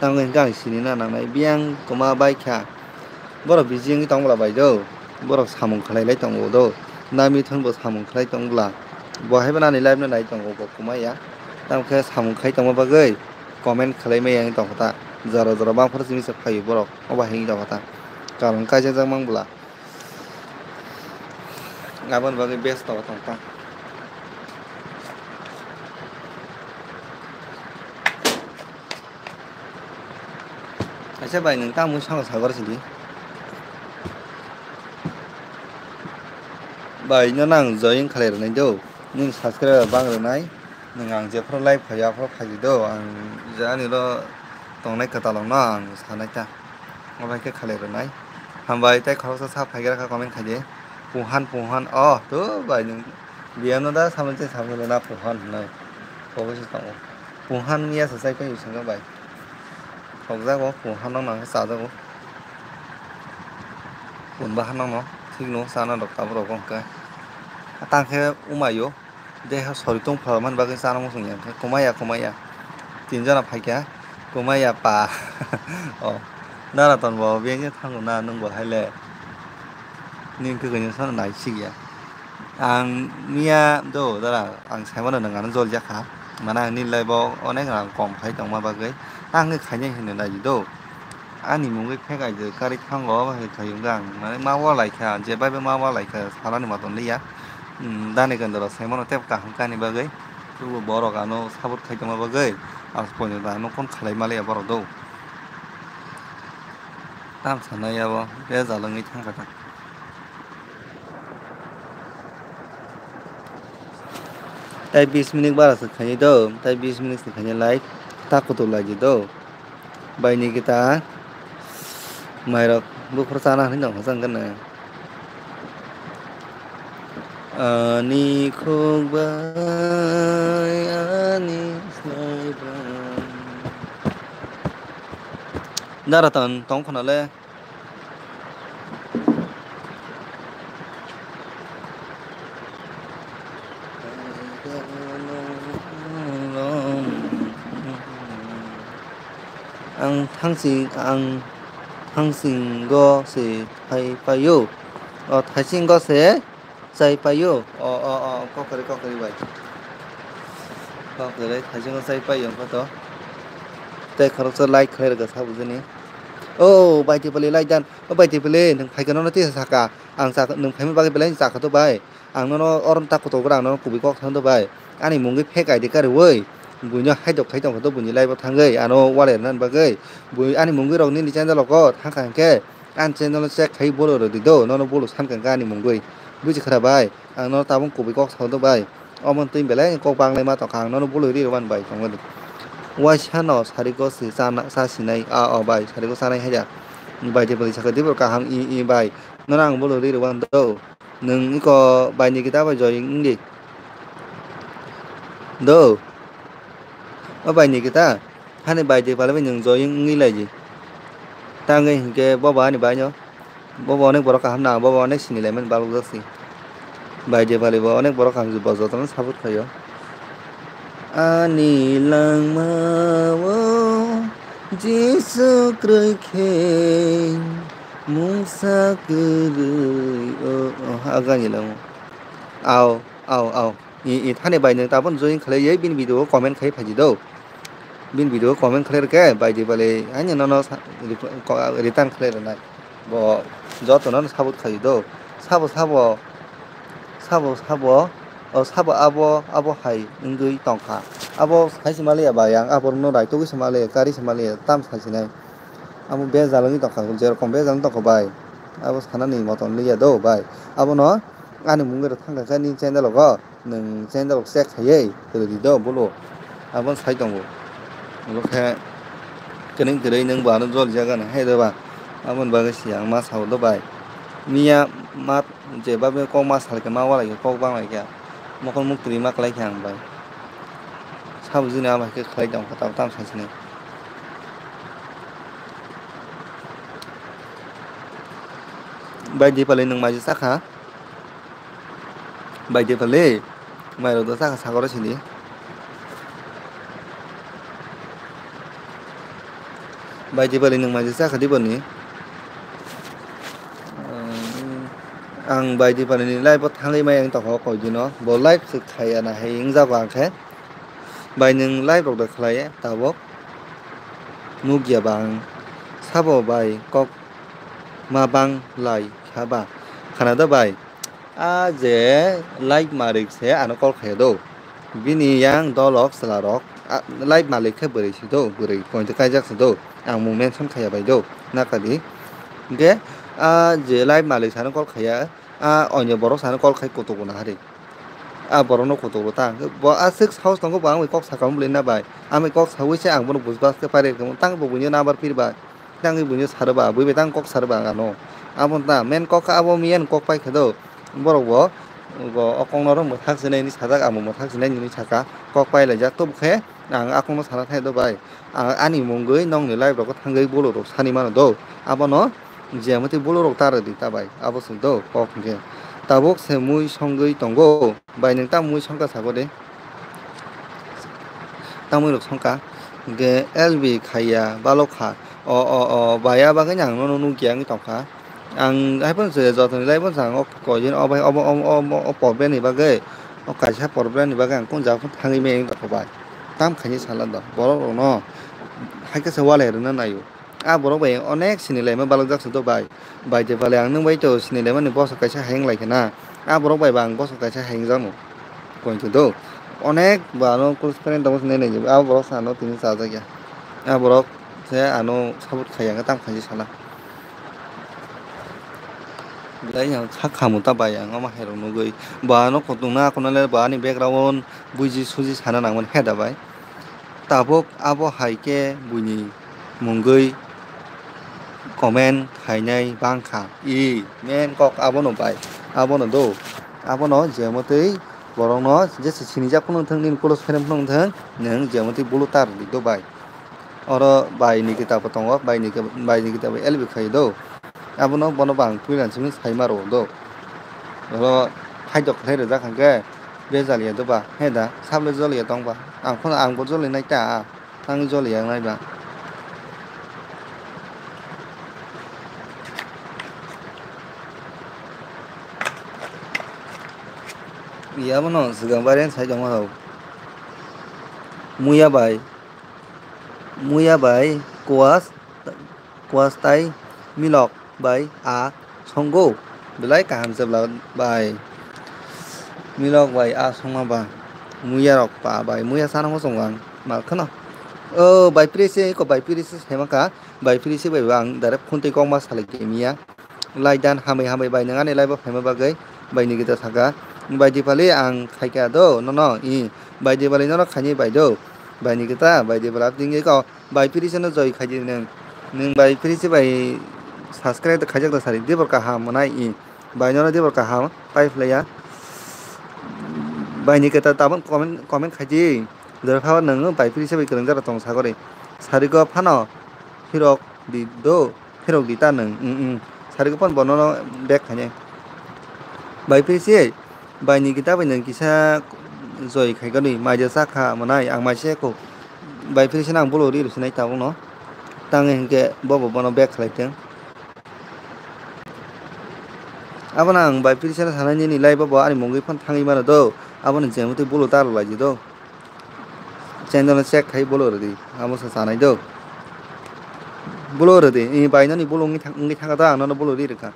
Tamo hwnkhe ang sini na nangnai. Biyang kwma bai kha. Borok busy wngwi tong bwla bai do. Borok samung khlai lai tongo do. Nami thun bo samung khlai tong bwla. Bo hai bo nani live no nai tongo bo kwma ya. Tamo khe samung khai tongma bagwi comment khlai maya wngwi tong kha ta. Jora jora bang phano simi se phaio borok. O bai wngwi tong kha ta. Karon kaisa jak mang bwla. Aboni bagwi best tong tong ta. Acha bai, nwng tamo saka sagor sidi. Bai, no nang join khalai rwnai do. Nini subscriber bang rwnai. Nwng ang jephuru live khaio, aphuru khaidi do. Ang je ani lo tongnai kwtalrokno ang sanai ta. Obo hai khe khalai rwnai. Hambai tei khoroksa sa phaigra kha comment khaidi. Puhan, puhan. Oh, to bai nwng biyano da samani se samani rwna puhan hwnwi. Obo se tongo. Puhan miya sa chai phai swngo bai. Khokjago, puhan no nang chajago. Pun bahan no thik no chana rok tabuk rok hwnkhe. Tang khe umaio. Deha sori tong phalmani bagwi chana muchung ya, hwnkhe kwmaya, kwmaya. Tin jona phaikha, kwmaya pa. O, Naraton bo biyang thango na, nwng bo hai le. Nini kwkwi no sano nai sik ya. Ang miya do dara, ang sai mano nwng ano jol jakha. Mane ang nini live o onek rang kom khai tongma bagwi. Ang khe khainai hinwi nai di do. ani mungwi phek aidi kari thango, obo hai khai wngkha ang, mane ma walai kha, je bai bai ma walai kha, salani motom liya. Hmm, Dani Kendra saimano tei kaham kani bagwi, tubu borok ano support khai tongma bagwi, as poito ano phone khalai maliya borok do. Tam sanai abo, bejal wngwi thangkha ta. Tai bis minute bara se khainai do, tai bis minute se khainai live ta kutuk lai di do. Bai ni kita mairok buphuru chana hinwi tong kha chang khe na. Ani khuk bai ani slai bai. Dara ton tong khna le. Ang thangsing, ang thangsingo se thai paio. O thaisingo se chai paio. O, o, o, kokori, kokori bai. Kokori, thaisingo chai paio, wngkha to. Tei khoroksa like khlai rwkha, sa bujini. O, bai twi pali like dan. O, bai twi pali, nwng phaikha nono tisa saka. Ang sa, nwng phaima bagwi belai chakha to bai. Ang nono oro ta kutuk gra, ang nono kubui kok thang do bai. Ani mungwi fake I D kariwi. Buino haidok khai tongkha to buini live o thangwi. Ano walai rwna bagwi. Bui ani mungwi rok nini channel o ko thangkha hinkhe. Ani channel o check khai bolo rwdi do. Nono bolo sankha hinkhe ani mungwi. Buji khara bai. Ang nono tabuk kubui kok sao do bai. Omo twi belai kok banglai ma tongkha. Ang nono bolo ri rwban bai tongmani. Waisa no sari ko si chana, cha sinai. A o bai. Sari ko chanai haida. Bai de bali sakha dibor kaham i, i bai. Nono ang bolo ri rwban do. Nwng iko bai ni kita bai join wngdi. Do. O bai ni kita. Hani bai de pala bai nwng join wngwi lai di. Tangwi hinkhe bobo ani bai no. Bobo onek borok kaham na, bobo onek sini lai mani balok jak si. Bai de pali bo onek borok kaham si bo jotono support khaio. Ani langmao Jisu kwrwi khe mungsa kwrwi o, o, agani langmao. Au, au, au. I, i thani bai nwng tabuk join khlaiwi bini video o comment khai phaidi do. Bini video o comment khlai rwkhe bai di bali ani nono sa-, reply, ko-, return khlai rwnai. Bo jotono support khai do. Sabo, sabo, sabo, sabo, o sabo abo, abo hai wngwi tongkha. Abo sai se maliya bai, ang aborokno raitugwi se maliya, kari se maliya, tam sai sinai. Abo bejal wngwi tongkha, jerokom bejal wngwi tongkha bai. Abo sanani motom liya do bai. Abono ani mungwi rok thangkha khe nini channel rogo. Nwng channel rok check khaiwi kwrwi do bolo. Aboni sai tongo. Obo khe kwrwng kwrwi nwng bo ano jolijago no hai do ba. Aboni bagwi se ang ma sao do bai. Miya ma je babe kok ma salkhe ma walai khe kok banglai khe. Mokol muktwi ma kwlai khe ang bai. Sabo jini abo hai khe khlai tong kha tabuk tamo sai sinai. Bai Dipali nwng mai je chakha. Bai Dipali, mairok da chakha sagoro sini. Bai Dipali nwng mai je chakha Dipali ni. Ang Bai Dipali ni live o thangwi mai ang tongkha o koi dino. Bo live se khaiya na hai wngjago ang khe. Bai nwng live rok da khlaiya tabuk. Nukya ba ang. Sabo bai kok ma bang lai kha ba. Khana da bai. A je live malik se ano call khaiya do. Bini yang dolok chwla rok, a, live malik khe bwrwi se do, bwrwi point kaijak se do. Ang mung mention khaiya bai do, nakadi. Hinkhe a je live malik sano call khaiya, a onyo borok sano call khai kutugo nahari. A borokno kutugo ta. Bo aswk saos tongo, bo ang bai kok sakha bwlwi na bai. Ang bai kok saui se ang bono bujba khe pari rwkha. Tang bo buino number pir bai. Tangwi buino saro ba, bui bai tang kok saro ba ang ano. Abo ta main kok kha, abo miyan kok pai khe do. Borok bo, bo o kok no oro mwthak sinai hinwi sajak, amo mwthak sinai hinwi saka. Kok pai laijak, tobo khe ang a kok no sana thai do bai. Ang ani mungwi nokni live rogo thangwi bolo rok sani mano do. Abono je mate bolo rok ta rwdi ta bai. Abo se do kok hinkhe. Tabuk se mui songwi tongo. Bai nwng tamo mui songkha sabo de. Tamwi rok songkha. Hinkhe L B khaiya balok kha. O, o, o, bai a bagwi ang nono nukya wngwi tongkha. Ang hai phano se jotoni lai phano ang o koi din o bai obo, obo, obo, o problem ni bagwi, o kaisa problem ni bagwi ang kung jaga phano thangwi maya wngwi tongkha bai. Tam khaini sala do. Borok rokno hai khe se walai rwna naio. A borok bai onek sini laima balok jak se do bai. Bai de bale ang nwng bai to sini laimani bosa kaisa hayung lai khe na. A borok bai ba ang bosa kaisa hayung jak no. Koi to do. Onek ba ano close friend tongo sinai nai. A borok sa ano tini cha jak ya. A borok se ano support khai ya tam khai sana. Belai yang kha khamu ta bai ang ama hai rok nugui. Ba ano kotung na kono le ba ani background buji suji sana nang mani he da bai. Tabuk abo hai khe buini mungwi comment khainai bangkha. I, main kok abono bai, abono do. Abono jemotwi borokno jesa sinijak phano wngthang, nini close friend phano wngthang, nwng jemotwi bulu tar di do bai. Oro bai ni kitab bo tongo, bai ni kib-, bai ni kitab bo L B khai do. Abono bono bang freelance hinwi sai ma rwo do. Oro phaidok khlai rwjak hwnkhe bejal ya do ba, he da, sable jol ya tong ba. Ang phano, ang bo joli nai ta, thangwi joli ya nai ba. Ya bono swkang bai reng sai tongma rok. Muya bai, muya bai kuas, kuas tai milok bai a songo. Belai kaham se bwla bai. Milok bai a songma ba. Muya rok pa bai. Muya sana mo song ang. Mal kheno. O bai piri se ko bai piri se sema ka. Bai piri se bai ba ang direct phone tei kok ma salai khe miya. Lai dan hambai hambai bai nwng ani live o phaima bagwi bai ni kita saka. Bai Dipali ang khaika do nono i. Bai Dipali nono khaini bai do. Bai ni kita bai Dipali tingwi ko. Bai piri se no joi khaidi nwng. Nwng bai piri se bai subscribe khaijak da sari dibor kaham mwnai i. Bai nono dibor kaham pai phlaiya. Bai ni keta tabuk comment, comment khaidi. Jora phano nwng bai piri se bai kwrwngjak rok tong sagori. Sarigo phano phirok di do, phirok di ta nwng. Mm, mm. Sarigo phano bono no back khainai. Bai piri se bai ni kita bai nwng kisa joi khaigoni maija sakha mwnai ang maisa kho. Bai piri se nang bolo ri rwsinai tabuk no. Tang hinkhe bobo bono back khlai thung. Abono ang bai piri seno sanai nini lai bobo ani mungwi phano thangwi mano do. Abono jemotwi bolo ta rwlai di do. Channel no check khai bolo rwdi. Amo sa sanai do. Bolo rwdi. I bai noni bolo wngwi thang-, wngwi thangkha do ang nono bolo ri rwkha.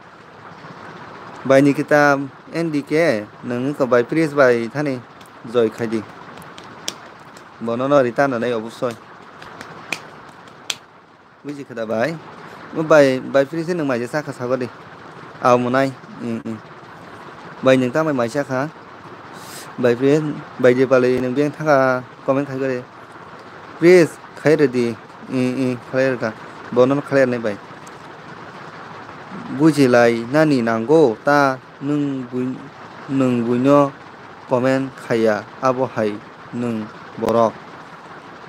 Bai ni kita N D K nwng wngkha bai piri se bai thani joi khai di. Bono no return rwnai obosoi. Buji khe da bai. O bai, bai piri se nwng maija sakha sagori. Aw mwnai. Mm, mm. Bai nwng ta mai maisa kha. Bai piri, bai Dipali nwng beng thangkha comment khai gore. Please khai rwdi. Mm, mm, khlai rwkha. Bono khlai rwnai bai. Buji lai nani nango ta nwng bui, nwng buino comment khaiya abo hai nwng borok.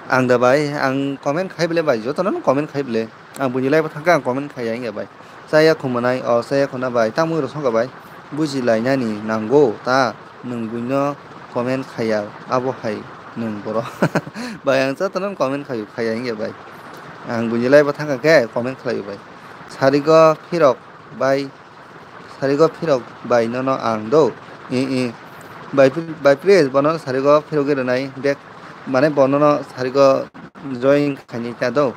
Ang da bai, ang comment khai bele bai, jotono no comment khai bele. Ang buini live o thangkha ang comment khaiya wngya bai. Chaya khumnai, o chaya khuna bai, tamo rw songkha bai. Buji lainani nango ta, nwng buino comment khaiya, abo hai nwng borok. Bai ang jotono no comment khaio, khaiya wngya bai. Ang buini live o thangkha khe comment khlaio bai. Sarigo phirok bai. Sarigo phirok bai nono ang do. I, i. Bai, bai please bono sarigo phirogwi rwnai back, mane bono no sarigo join khainai ta do.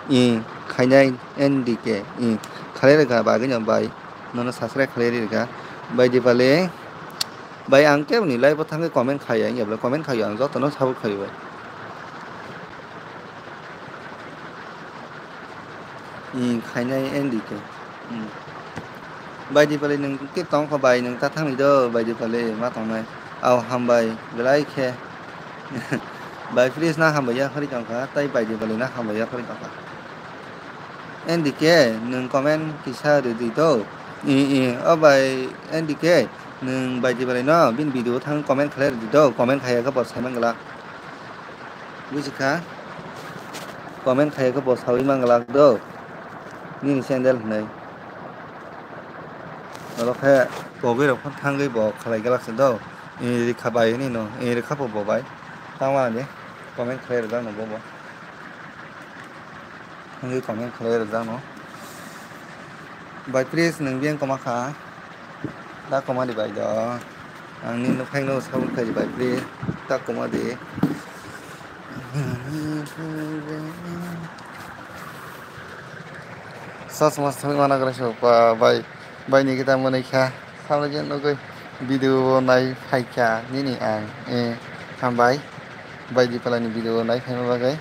I, khainai N D K. I, khalai rwkha bagwi no bai. Nono subscribe khalai rwkha. Bai Dipali. Bai ang keboni live o thangwi comment khaiya, wngya bwle comment khaio ang jotono support khaio bai. I, khainai N D K. Hmm. Bai Dipali nwng khe tong kha bai, nwng ta thangwi do bai Dipali ma tongnai. Aw hambai belai khe. Bai Prince na hambai ya khori tong kha, tai bai Dipali na hambai ya khori tong kha. N D K nwng comment kisa rwdi do. I, i, o bai N D K nwng bai Dipali no bini video thang comment khlai rwdi do, comment khaiya khe bo sai man glak. Buji kha? Comment khaiya khe bo saui man glak do. Nini sandal hwnwi. Oro khe pogwi rok phano thangwi bo khlai glak se do. I rikha bai hwnwi no, i rikha bo bo bai. Tamo ani comment khlai rwjak no bo bo. Thangwi comment khlai rwjak no. Bai Prince nwng biyang koma kha. Ta koma di bai do. Ang ni nukhai no sabun khai di bai Prince. Ta koma di. Sas mas thangwi mana kwrwi se ba bai, bai ni kita mwnwi kha. Samle je nugwi video bo nai phai kha nini ang. Eh, hambai. Bai Dipalani video nai phaima bagwi.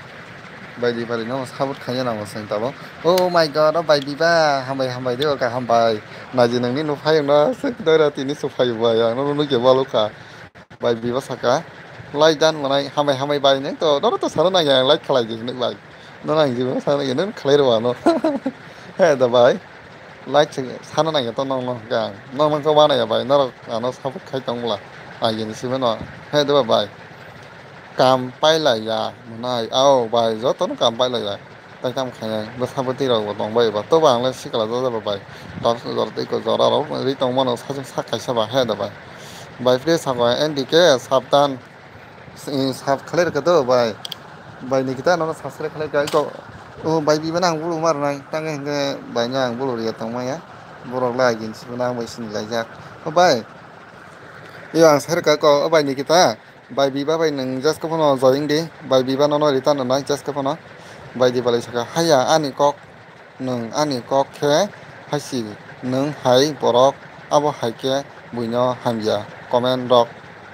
Bai Dipalino support khaina nango chwng tabuk. Oh my God, oh bai Biba, hambai, hambai de, oka hambai. Naji nangni no phayung no, sik doira tini suphai bai, ang no nugwi balo kha. Bai Biba saka, like dan manai, hambai, hambai bai, nang to, nono to sana nangya, like khalai di hinwi bai. Nono ang jibo sana nangya, nang khalai rwa no. He da bai. Like se sana nangya to nong no gang. Nong nang ko wana ya bai. Norok ano support khai tong bla. Ai ni sibe no. He da bai. Kam pai la ya. Manai. Au bai. Joto no kam pai la ya. Tai tam khai nai. Bwsa bwtwi rok bo tong bai ba. To ba ang le sikla jora ba bai. Tok jora tei ko jora rok ri tong mano sa sa kaisa ba. He da bai. Bai pre sa ko N D K sabdan. Sab khalai rwkha do bai. Bai ni kita nono subscribe khalai rwkha. Iko, o bai Biba nang bulu mar nai. Tang hingke bai no ang bulu riya tong maya. Borok lai gin sibo nang bai sini lai jak. O bai. Iyo ang sai rwkha ko, o bai ni kita. Bai Biba bai nang just ko phano join di. Bai Biba nono return nai just ko phano. Bai Dipali saka haya ani kok. Nwng ani kok khe hai si, nwng hai borok, abo hai khe buino hamya comment rok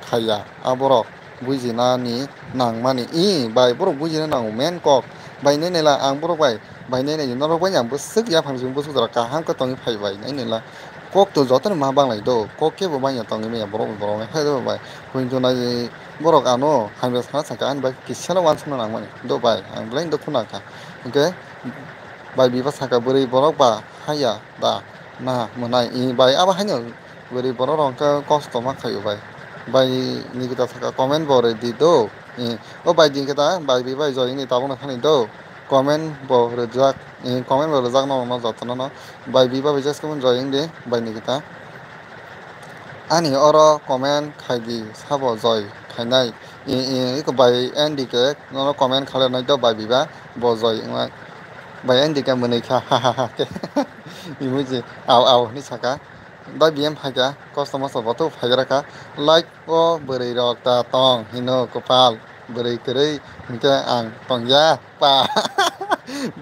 khaiya, aborok bujinani nangmani. Ih, bai, borok bujina nango main kok. Bai nai naila ang borok bai, bai nai nai norok bai ang bwswk yaphang simi bwswk jora kaham khe tongwi phai bai nai naila. Kok to jotono ma banglai do, kok khe bo bangya tongwi manya borok bai borok bai hai do bai. Buini to nai borok ano hamya sana sakha ani bai kisano wansukna nangmani do bai, ang belai do khuna kha. Hwnkhe. Bai Biba saka bwrwi borok ba haya da na mwnai, i bai abo haino bwrwi borok rok khe kosto ma khaio bai. Bai Nikita saka comment bo rwdi do, i o bai Nikita bai Biba joy ni tabukno thani do comment bo rwjak, i comment bo rwjak no no jotono no bai Biba bai just comment joy wngdi bai Nikita. Ani oro comment khaidi sabo joy khainai, i i iko bai N D K nono comment khalai nai do bai Biba. Bo joy wngnai. Bai N D K mwnwi kha, ha ha ha khe. Emoji, au au hinwi saka. Da B M phaikha, kosto mosto bo tok phaigra kha. Like o bwrwi rok ta tong hino kwpal. Bwrwi kwrwi hinkhe ang tongya. Pa.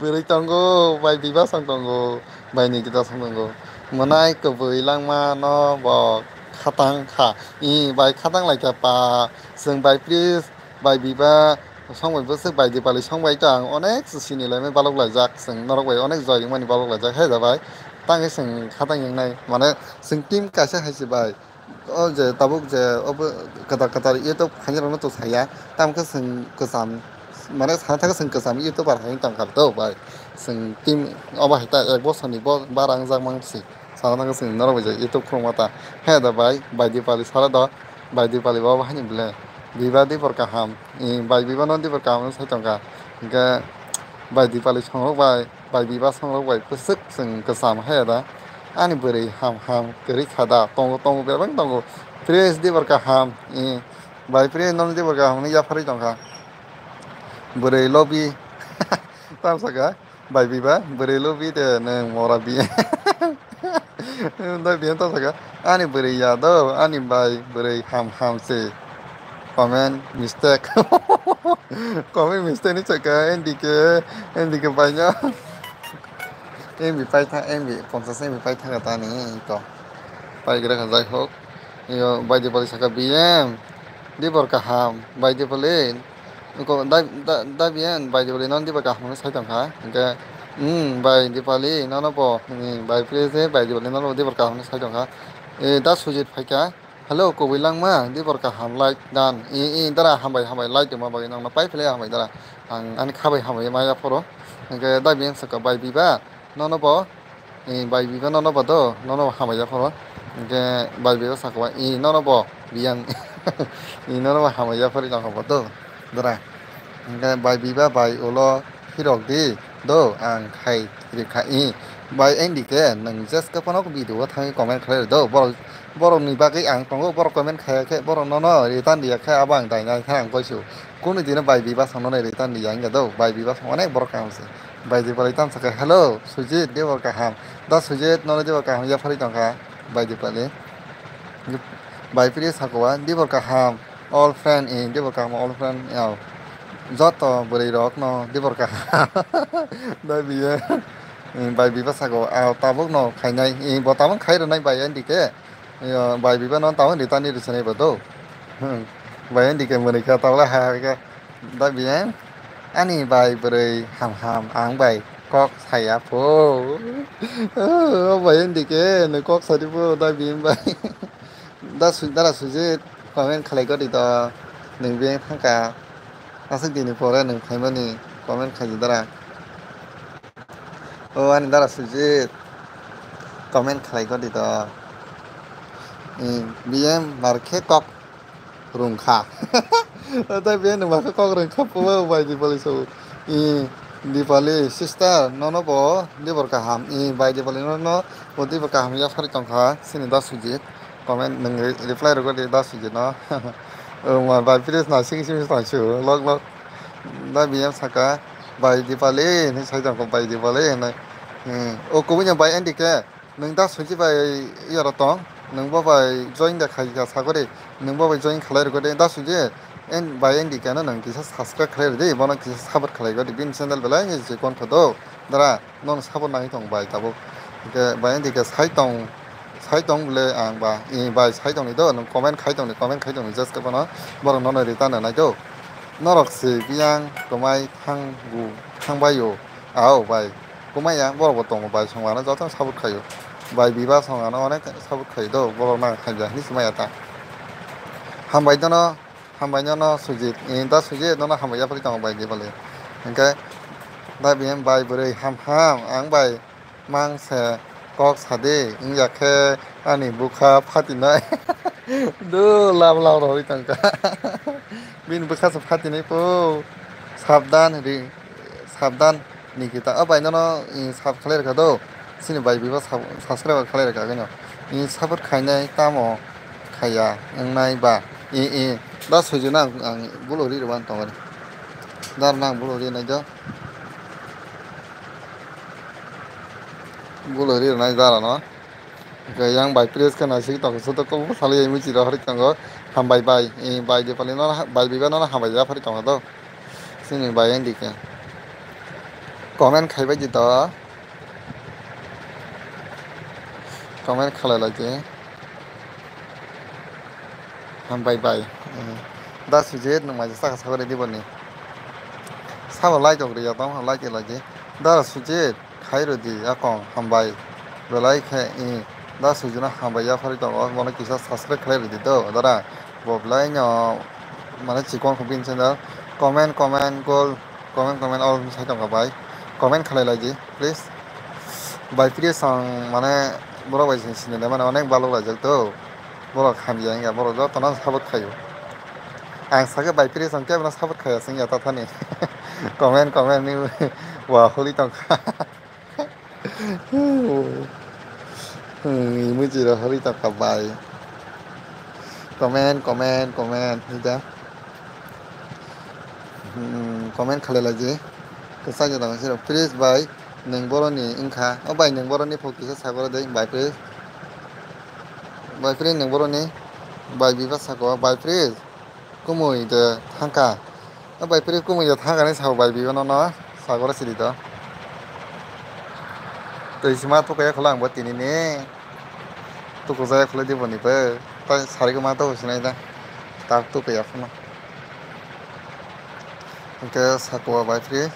Bwrwi tongo, bai Biba song tongo, bai Nikita song tongo. Mwnai kwbwi langma no bo khatang kha. I bai khatang lai kha pa. Chwng bai please. Bai Biba song bai bwswk bai Dipali song bai to ang onek sini laimai balok laijak, chwng norok bai onek joy wngmani balok laijak he da bai. Tangwi chwng khatang wngnai, mane chwng team kaisa hai se bai. O je tabuk je obo kwtal kwtal YouTube khainai rokno to saya, tamo khe chwng kwcham, mane sana thangkhe chwng kwcham YouTuber hai wng tongkha to bai. Chwng team obo hai ta ek bosor ni bo bara wngjak mang si. Sana thangkhe chwng norok bai je YouTube khulukma ta. He da bai, bai Dipali sara do. Bai Dipali bo haini ble. Biba dibor kaham. I, bai Biba no dibor kaham sai tongkha. Hingke bai Dipali songrok bai, bai Biba songrok bai bwswk chwng kwcham haya da. Ani bwrwi ham ham kwrwi kha da. Tongo, tongo, bebak tongo. Prince dibor kaham. I, bai Prince no dibor kaham hwnwi yapharwi tongkha. Bwrwi lobi. Tamsaka. Bai Biba, bwrwi lubi de nwng mora bi. Dai biyan ta saka, ani bwrwi ya do, ani bai bwrwi ham ham se. Comment mistake. Comment mistake ni saka, N D K, N D K bai no. M B pai tha, M B, ponchas M B pai tha ka ta ni to. Pai gra ka jai hok. Yo, bai Dipali saka B M. Dibor kaham, bai Dipali. Ko da, da, da biyan bai Dipali non diba kaham sai tongkha. Hingke, hmm, bai Dipali nono bo, hmm, bai Prince bai Dipali nono diba kaham sai tongkha. E, da Sujit phaikha. Hello, kubui langma, diba kaham like dan. E, e, dara hambai, hambai like tongma bagwi nangno pai phle hambai dara. Ang ani khabai hambai maya phoro. Hingke da biyan saka bai Biba. Nono bo, e, bai Biba nono bo do, nono bo hambai ya phoro. Hingke bai Biba saka, e, nono bo biyang, e, nono bo hambai ya phori tongkha bo do, dora. Hingke bai Biba bai ulo hirok di, do, ang khai rikha, e, bai N D K, nwng jeske phano video o thangwi comment khlai do, borok, borok ni bagwi ang tongo, borok comment khaya khe, borok nono return riya khe, abo ang dainai khe ang koisu. Kunu dino bai Biba songno nai return riya wngya do, bai Biba song onek borok kaham se. Bai Dipali tamo sakha, "Hello, Sujit, debor kaham." Da Sujit, nono debor kaham yapharwi tongkha, Bai Dipali. Bai Priya sakowa, debor kaham, all friend, eh, debor kaham, all friend, yao. Joto bwrwi rok no debor kaham. Da biye. Bai Biba saka, "Ah, tabuk no khainai, eh, bo tabuk khai rwnai bai N D K, eh, bai Biba no tabuk ritani rwchinai bo do." Bai N D K mwnwi kha tabuk hai hai khe, "Da biyang, ani bai bwrwi ham ham, ang bai kok saya pho." Oh, bai N D K, nw kok sadi pho, da biyang bai. Da su-, dara Sujit, comment khlai godi to, nwng biyang thangka. Aswk dini pore nwng phaimani comment khaidi dara. O ani dara Sujit, comment khlai godi to. Biyang mar khe kok rwngkha. Tei biyang nwng mar khe kok rwngkha phuo bai Dipali so. Dipali sister, nono bo dibor kaham. Bai Dipali, nono bo dibor kaham yaphari tongkha. Sini da Sujit. Comment nwng re-, reply rwgwi di da Sujit no. Wngma bai please na sing sing tong su lok lok. Da biyang saka bai Dipali hinwi sai tongkha bai Dipali hinwi. Hmm. O kubui no bai N D K nwng da Sujit bai yoro tong. Nwng bo bai join da khai kha sakori. Nwng bo bai join khalai rwgwi di da Sujit. En bai N D K no nwng kisa subscribe khalai rwdi. Bono kisa support khalai gwi di. Bini channel belai je kon kha do. Dara. Nono sabo nai tong bai tabuk. Hingke bai N D K sai tong, sai tong bole ang ba, i bai sai tong ni do, nwng comment khai tong ni, comment khai tong ni, just ke bono borok nono return nai do. Norok se biyang kwmai thang bu, thang bai o, ao bai. Kwmai ya, borok bo tongo bai, song ano joto support khai o. Bai Biba song ano onek support khai do, borok nang khai ja, hinwi swmai ya ta. Hambai dono. Hambai nono Sujit, eh, da Sujit nono hambai yaphari tongo bai Dipali. Hingke da biyang bai bwrwi ham ham, ang bai mang se kok sadi, wngya khe ani bukha phatinai. Do lam lam rohorwi tongkha. Bini bukha se phatinai po, sabdan ri, sabdan. Nikita, o bai nono, i, sub khlai rwkha do. Sini bai Biba sub-, subscribe khlai rwkha khe no. I, support khainai tamo khaiya wngnai ba. I, i, da Sujit no ang, ang bulo ri rwban tongmani. Dar nang bulo ri nai do. Bulo ri rwnai dara no. Hwnkhe yang bai press khe naisik tongkha soto kok bwsali muichiro hori tongo. Hambai bai, i, bai Dipali no, bai Biba no hambai yaphari tongkha do. Sini bai N D K. Comment khaibai di to. Comment khalai lai di. Hambai bai. Da Sujit nwng mai saka sakori di boni. Sabo like rok ri ya tong, like lai di. Da Sujit. Khai rwdi yakong hambai belai khe, i, da Sujuna hambai yaphari tongo, bono kisa subscribe khlai rwdi do, dara, bo belai no, mane, chikon khe bini channel, comment, comment, gol, comment, comment, all sai tongkha bai, comment khlai lai di, please, bai, please, ang, mane, borok bai sini, sini, mane, onek balok laijak do, borok hamya wngya, borok jotono support khaio, ang sakhe bai, please, ang kebono support khaiya, wngya tathani, comment, comment ni, wa, holi tongkha. Hmm, emoji rok hori tongkha bai. Comment, comment, comment, hoi da. Hmm, comment khalai lai di. Kwchang jora siro. Please bai, nwng boroni wngkha. O bai, nwng boroni phok kisa sagoro de, bai please. Bai please, nwng boroni. Bai Biba sako, bai please. Kumui de thangkha. O bai piri kumui de thangkha ni sabo bai Biba no no sagoro sidi do. Twi sima tukaya kholo ang bo tini ni. Tukujaya kholo di boni bo. Tai sari ma to sinai da. Tak tukaya phano. Hingke sako bai piri.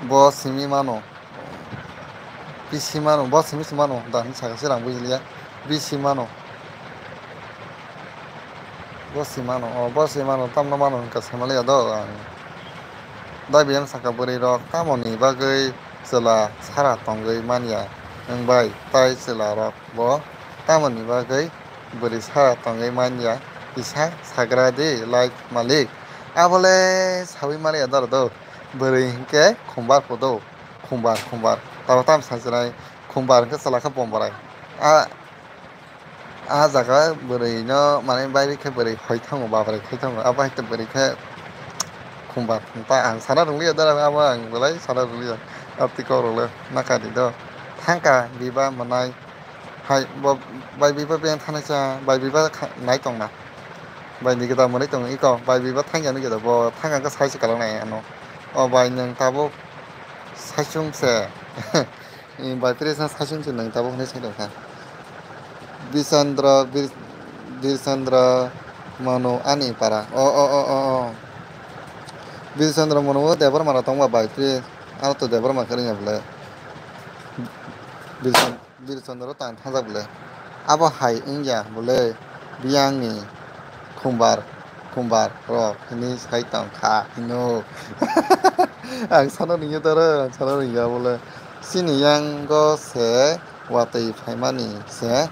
Bo simi mano. Bisi mano, bo simi se mano, da hinwi saka se rang bujiliya. Bisi mano. Bo se mano, o bo se mano, tamno mano hinka samaliya do ang. Da biyang saka bwrwi rok tamoni bagwi chwla sara tongwi manya wng bai, tai chwla rok bo tamoni bagwi bwrwi sara tongwi manya kisa sagra di, like malik. Abole sawi maliya daro do, bwrwi hinkhe khumbar phodo. Khumbar, khumbar. Tabo tamo sajwnai khumbar hwnkhe chwla khe bomborai. A, a jaga bwrwino, manwi bairi khe bwrwi hoi thango, babarai khai thango. Abo hai khe bwrwi khe khumbar. Ta ang sana rwliya da, abo ang belai sana rwliya. Abo twi kok rwle nakadi do. Thangka biba mwnai. Hai, bo bai biba beng thanaisa, bai biba kha-, nai tongna. Bai ni geda mwnwi tong iko, bai biba thangya ni geda, bo thangya khe sai se kalang nai ano. O bai nwng tabuk saichung se. Bai pres na sasung se nang tabuk hinwi sai tongkha. Birchandra, Bir-, Birchandra mano ani para. O, o, o, o, o. Birchandra mano o Debbarma rok tongba bai pres. Ano to Debbarma khe rwngya bwle. Birchan-, Birchandra tang thajak bwle. Abo hai wngya bwle biyangni khumbar, khumbar rok hinwi sai tong kha hino. Ang sana nungya taro, ang sana nungya bwle. Chini yango se watwi phaimani se,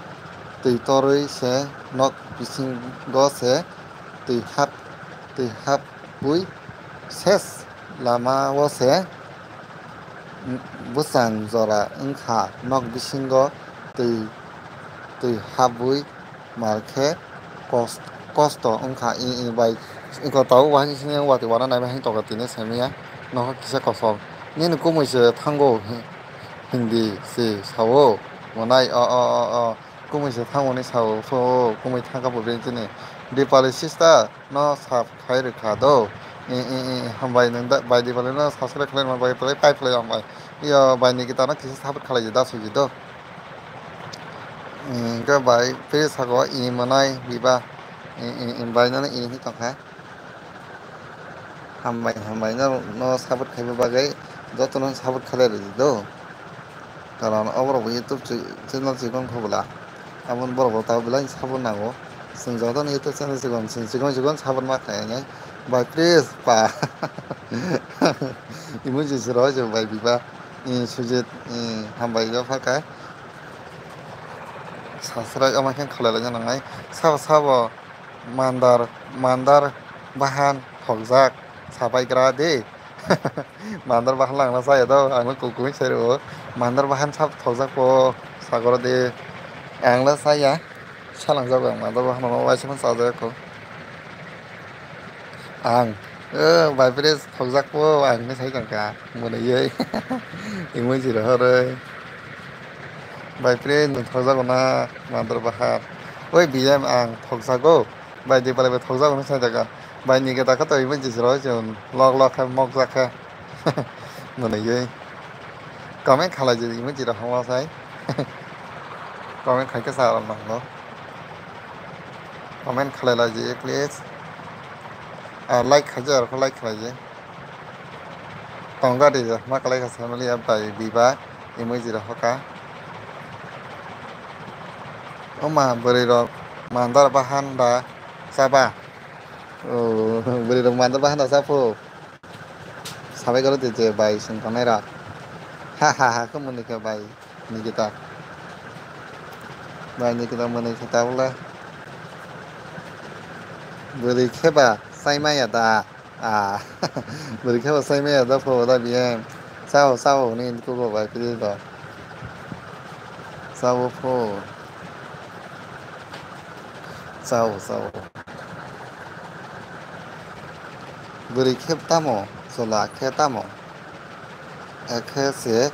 twi torwi se, nok bisingo se twi hap, twi hapwi ses lama o se bwsang jora wngkha, nok bisingo twi, twi habwi mar khe kos-, kosto wngkha. I, i bai, iko tabuk bahai sini watwi wana naibai hang tongkha tini saimanya nokha kisa kosol. Nini kumui se thango hi-, hindi se sao mwnai o, o, o, o. Kumui se thangmani sao, so kumui thangkha bo bini chini. Dipali sister no sab khai rwkha do. I, i, i, hambai nwng da, bai Dipali no subscribe khlai ma bai phlai, pai phlai hambai. Iyo bai Nikita no kisa support khlai da suji do. Hwnkhe bai tei saka o i mwnai biba, i, i, i bai no i hinwi tongkha. Hambai, hambai no, no support khaiba bagwi jotono support khlai rwdi do. Karon oborok bo YouTube chi-, channel chikon kho bwla. Aboni borok bo tabuk belai support nango. Chwng jotono YouTube channel chikon, chwng chikon chikon support ma khlai nai. Bai please pa. Emoji se rw bai biba. I Sujit, i hambai rw pha kha. Subscribe ama khe khlai laina nangnai. Sabo, sabo mandar, mandar bahan thokjak sabai gra de. Mandar bahan langna saya do, ang kukui sai rw. Mandar bahan sab thokjak po sagor de. Ang la saya. Salang jago ang mandar bahan no waisa man sajak ko. Ang, eh, bai pres thokjak po, ang hinwi sai tongkha, mwnwi. Emoji rohorwi. Bai pres nwng thokjago na, mandar bahar. Oi, B M ang thokjago. Bai Dipali bai thokjago hinwi sai tongkha. Bai Nikita khe to emoji rohorwi chwng lok lok khe mokjak khe. Mwnwi. Comment khalai di, emoji rohorma sai. Comment khai khe sa rok nango. Comment khlai laji, please. Ah, like khaijak, arokhe like khlaiji. Tongga di, ma khlai kha family ya bai biba, emoji rok hoka. Oma, bwrwi rok mandar bahan da chaba. Oh, bwrwi rok mandar bahan da chapho. Sabai goro di je bai sing tongnai rok. Ha, ha, ha, khe mwnwi khe bai. Nikita. Bai Nikita mwnwi khe tabuk le. Bwrwi khe ba chai maya da. Ah. Bwrwi khe ba chai maya da pho da B M. Chao, chao hwnwi kugo bai pili do. Chao pho. Chao, chao. Bwrwi khe tamo, chwla khe tamo. Ekhe se,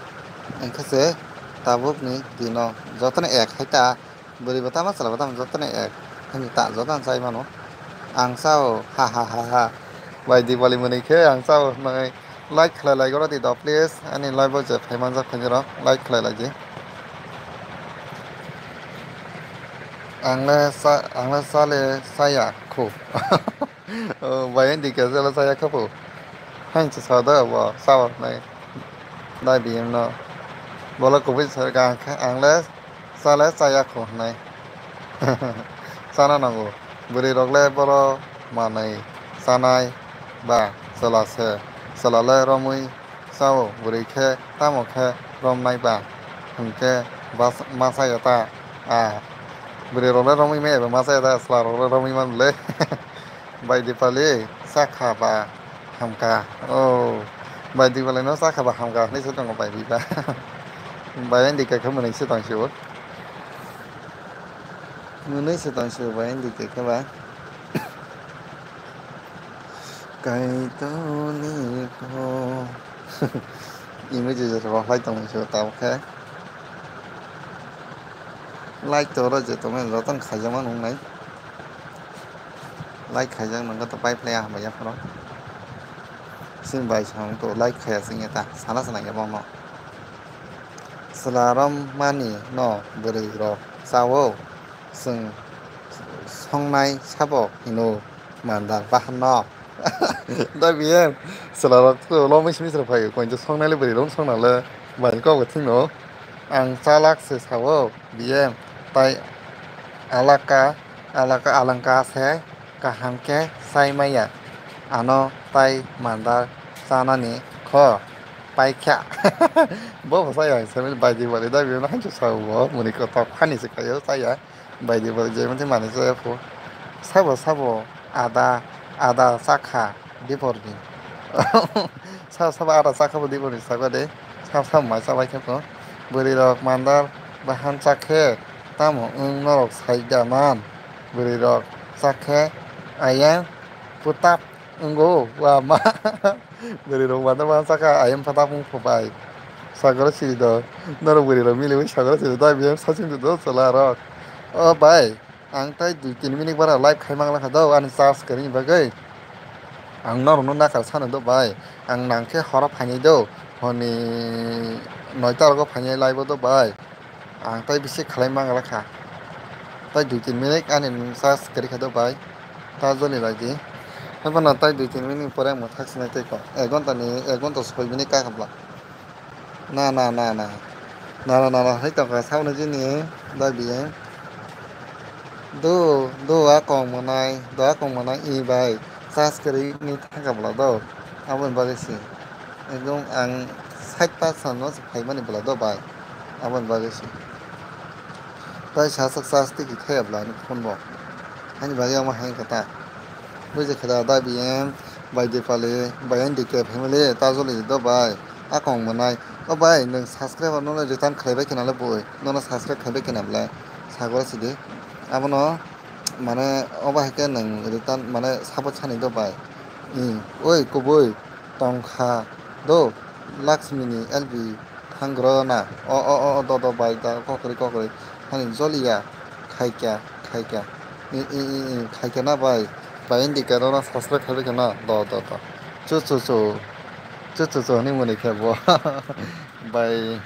ekhe se tabukni dino jotono ek hai ta. Bwrwi bo tamo, chwla bo tamo, jotono ek. Hwnwi ta jotono chai mano. Ang chao, ha, ha, ha, ha. Bai Dipali mwnwi khe ang chao hwnwi. Like khlai lai goro di do, please. Ani live o je phai manjak khaini rok, like khlai lai di. Ang le sa, ang le sa le saya khu. Oh, bai N D K sa le saya khu. Hain se sa da bo, sa bo nai. Dai B M no. Bolo kubui sa ka ang le Chale chaya kho hwnwi chana nango. Bwrwi rok le boro manwi chanai ba chwla se. Chwla le romwi chao, bwrwi khe tamo khe romnai ba hwnkhe bas-, ma chaya ta a. Bwrwi rok le romwi maya ba ma chaya ta, chwla rok le romwi man le. Bai Dipali, chakha ba hamkha. Oh, bai Dipali no chakha ba hamkha hinwi se tongo bai Biba. Bai N D K khe mwnwi se tong sio. Mwnwi se tong sio bai N D K khe ba. Kaitor ni ko. Imi je je rohai tong sio tabuk khe. Like to oro je tongmani jotono khaijakma nungnai. Like khaijak nangkha to pai phlai hambai yapharo. Chini bai song to like khaiya chwngya ta sana sana ya bono. Chwla romani no bwrwi rok chao, chwng songnai sabo hino mandar bahan no. Da biyem, chwla rok to lomwi simi chwla phaio, kointo songnai le bwrwi rok songnai le bai kok thwino. Ang chalak se sao biyem, tai alaka, alaka alangka se kaham khe chai maya. Ano tai mandar chanani kho paikha. Bo bo chaya, sami baidi bari da biyem hancho sao bo, muni kotok hani se kayo chaya. Baidi bari jai manthe mani chaya pho. Sabo sabo ada, ada chakha diporni. Sabo sabo ada chakha bo diporni sakha de. Sabo sabo mai chabai khe pho. Bwrwi rok mandar bahan chakhe tamo wng norok sai da man. Bwrwi rok chakhe ayang putak wngo wa ma. Bwrwi rok mandar bahan chakha ayang putak wng pho bai. Sagoro siri do. Norok bwrwi rok miliwi sagoro siri do. Biyang sachin do chwla rok. O bai. Ang tai dui tin minute bara live khai mang lakha do ani charge kwrwini bagwi. Ang norokno nakar sano do bai. Ang nangkhe horo phainai do. Honi noita rogo phainai live o do bai. Ang tai bisi khlai mang lakha. Tai dui tin minute ani charge kwrwi kha do bai. Ta joli lagi. Haibano tai dui tin minute pore ang mwthak sinai tei kho. Ek ghonta ni, ek ghonta soi minute ka khabla. Na, na, na, na. Na, na, na, na. Hai tongkha sauni jini da biyang. Do, do a kong manai, do a kong manai i bai. Charge kwrwi ni thangkha bwla do. Aboni bagwi se. Ekdom ang side percent no se phaimani bwla do bai. Aboni bagwi se. Tai sasok charge tiki thaya bwla ni phone bo. Ani bagwi omo hai kha ta. Buji kha da, da biyang, bai Dipali, bai N D K family, ta joli do bai. A kong manai. O bai, nwng subscriber no return khlaibai khna le boi. Nono subscribe khlaibai khna bwle. Sagor sidi. Abono mane obo hai khe nwng return mane support sani do bai. I, oi kubui tongkha do Lakshmi ni L B thangro na. O, o, o, o, do, do, bai, da, kokri, kokri. Hani joliya, khaikya, khaikya. I, i, i, i, khaikya na bai. Bai N D K no subscribe khaibai khe na. Do, do, do. Chu, chu, chu. Chu, chu, chu, hwnwi mwnwi khe bo. Bai,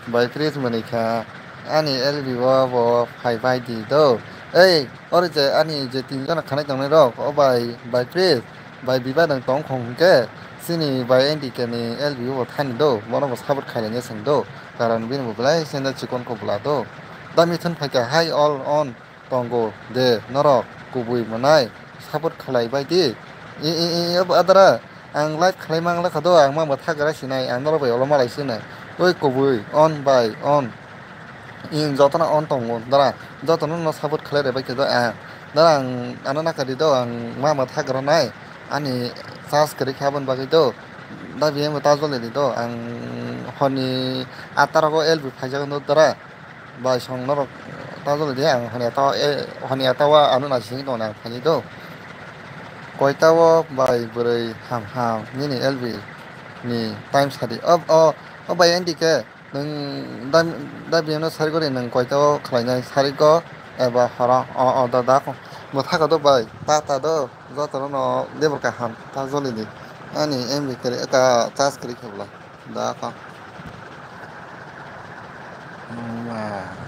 bai Prince mwnwi kha. Ani L B o bo phai bai di do. Ei, oro je ani je tin jona khanai tongnai rok, o bai, bai Prince, bai Biba nwng tong khong hwnkhe, chini bai N D K ni L B o bo thani do, bono bo support khailai se do. Karon bini bo belai senda chikon ko bwla do. Da mithun phaikha hai all on tongo de norok kubui mwnai support khlai bai di. I, i, i, i, adara ang live khlai mang lakha do, ang ma mwthak gra sinai, ang norok bai olo malai sinai. Oi kubui on bai on. I jotono on tongo dara, jotono no support khlai rwbai khe do ang. Dara ang ano nakari do, ang ma mwthak gra nai. Ani charge kwrwi kha aboni bagwi do. Da biyang bo ta joli di do. Ang honi atta rogo L B phaijago do dara. Bai song norok ta joli di, ang honi ata, e, honi ata wa ano naising tong ang phani do. Koita o bai bwrwi ham ham nini L B ni time sadi. O, o, o bai N D K nwng da, da biyang no sari gori nwng koita o khlainai sari go eba horo o, o da da ko. Mwthaka do bai ta ta do jotono no lebor kaham ta joli di. Ani M B kwrwi ka charge kwrwi khe bwla. Da ka. Ma.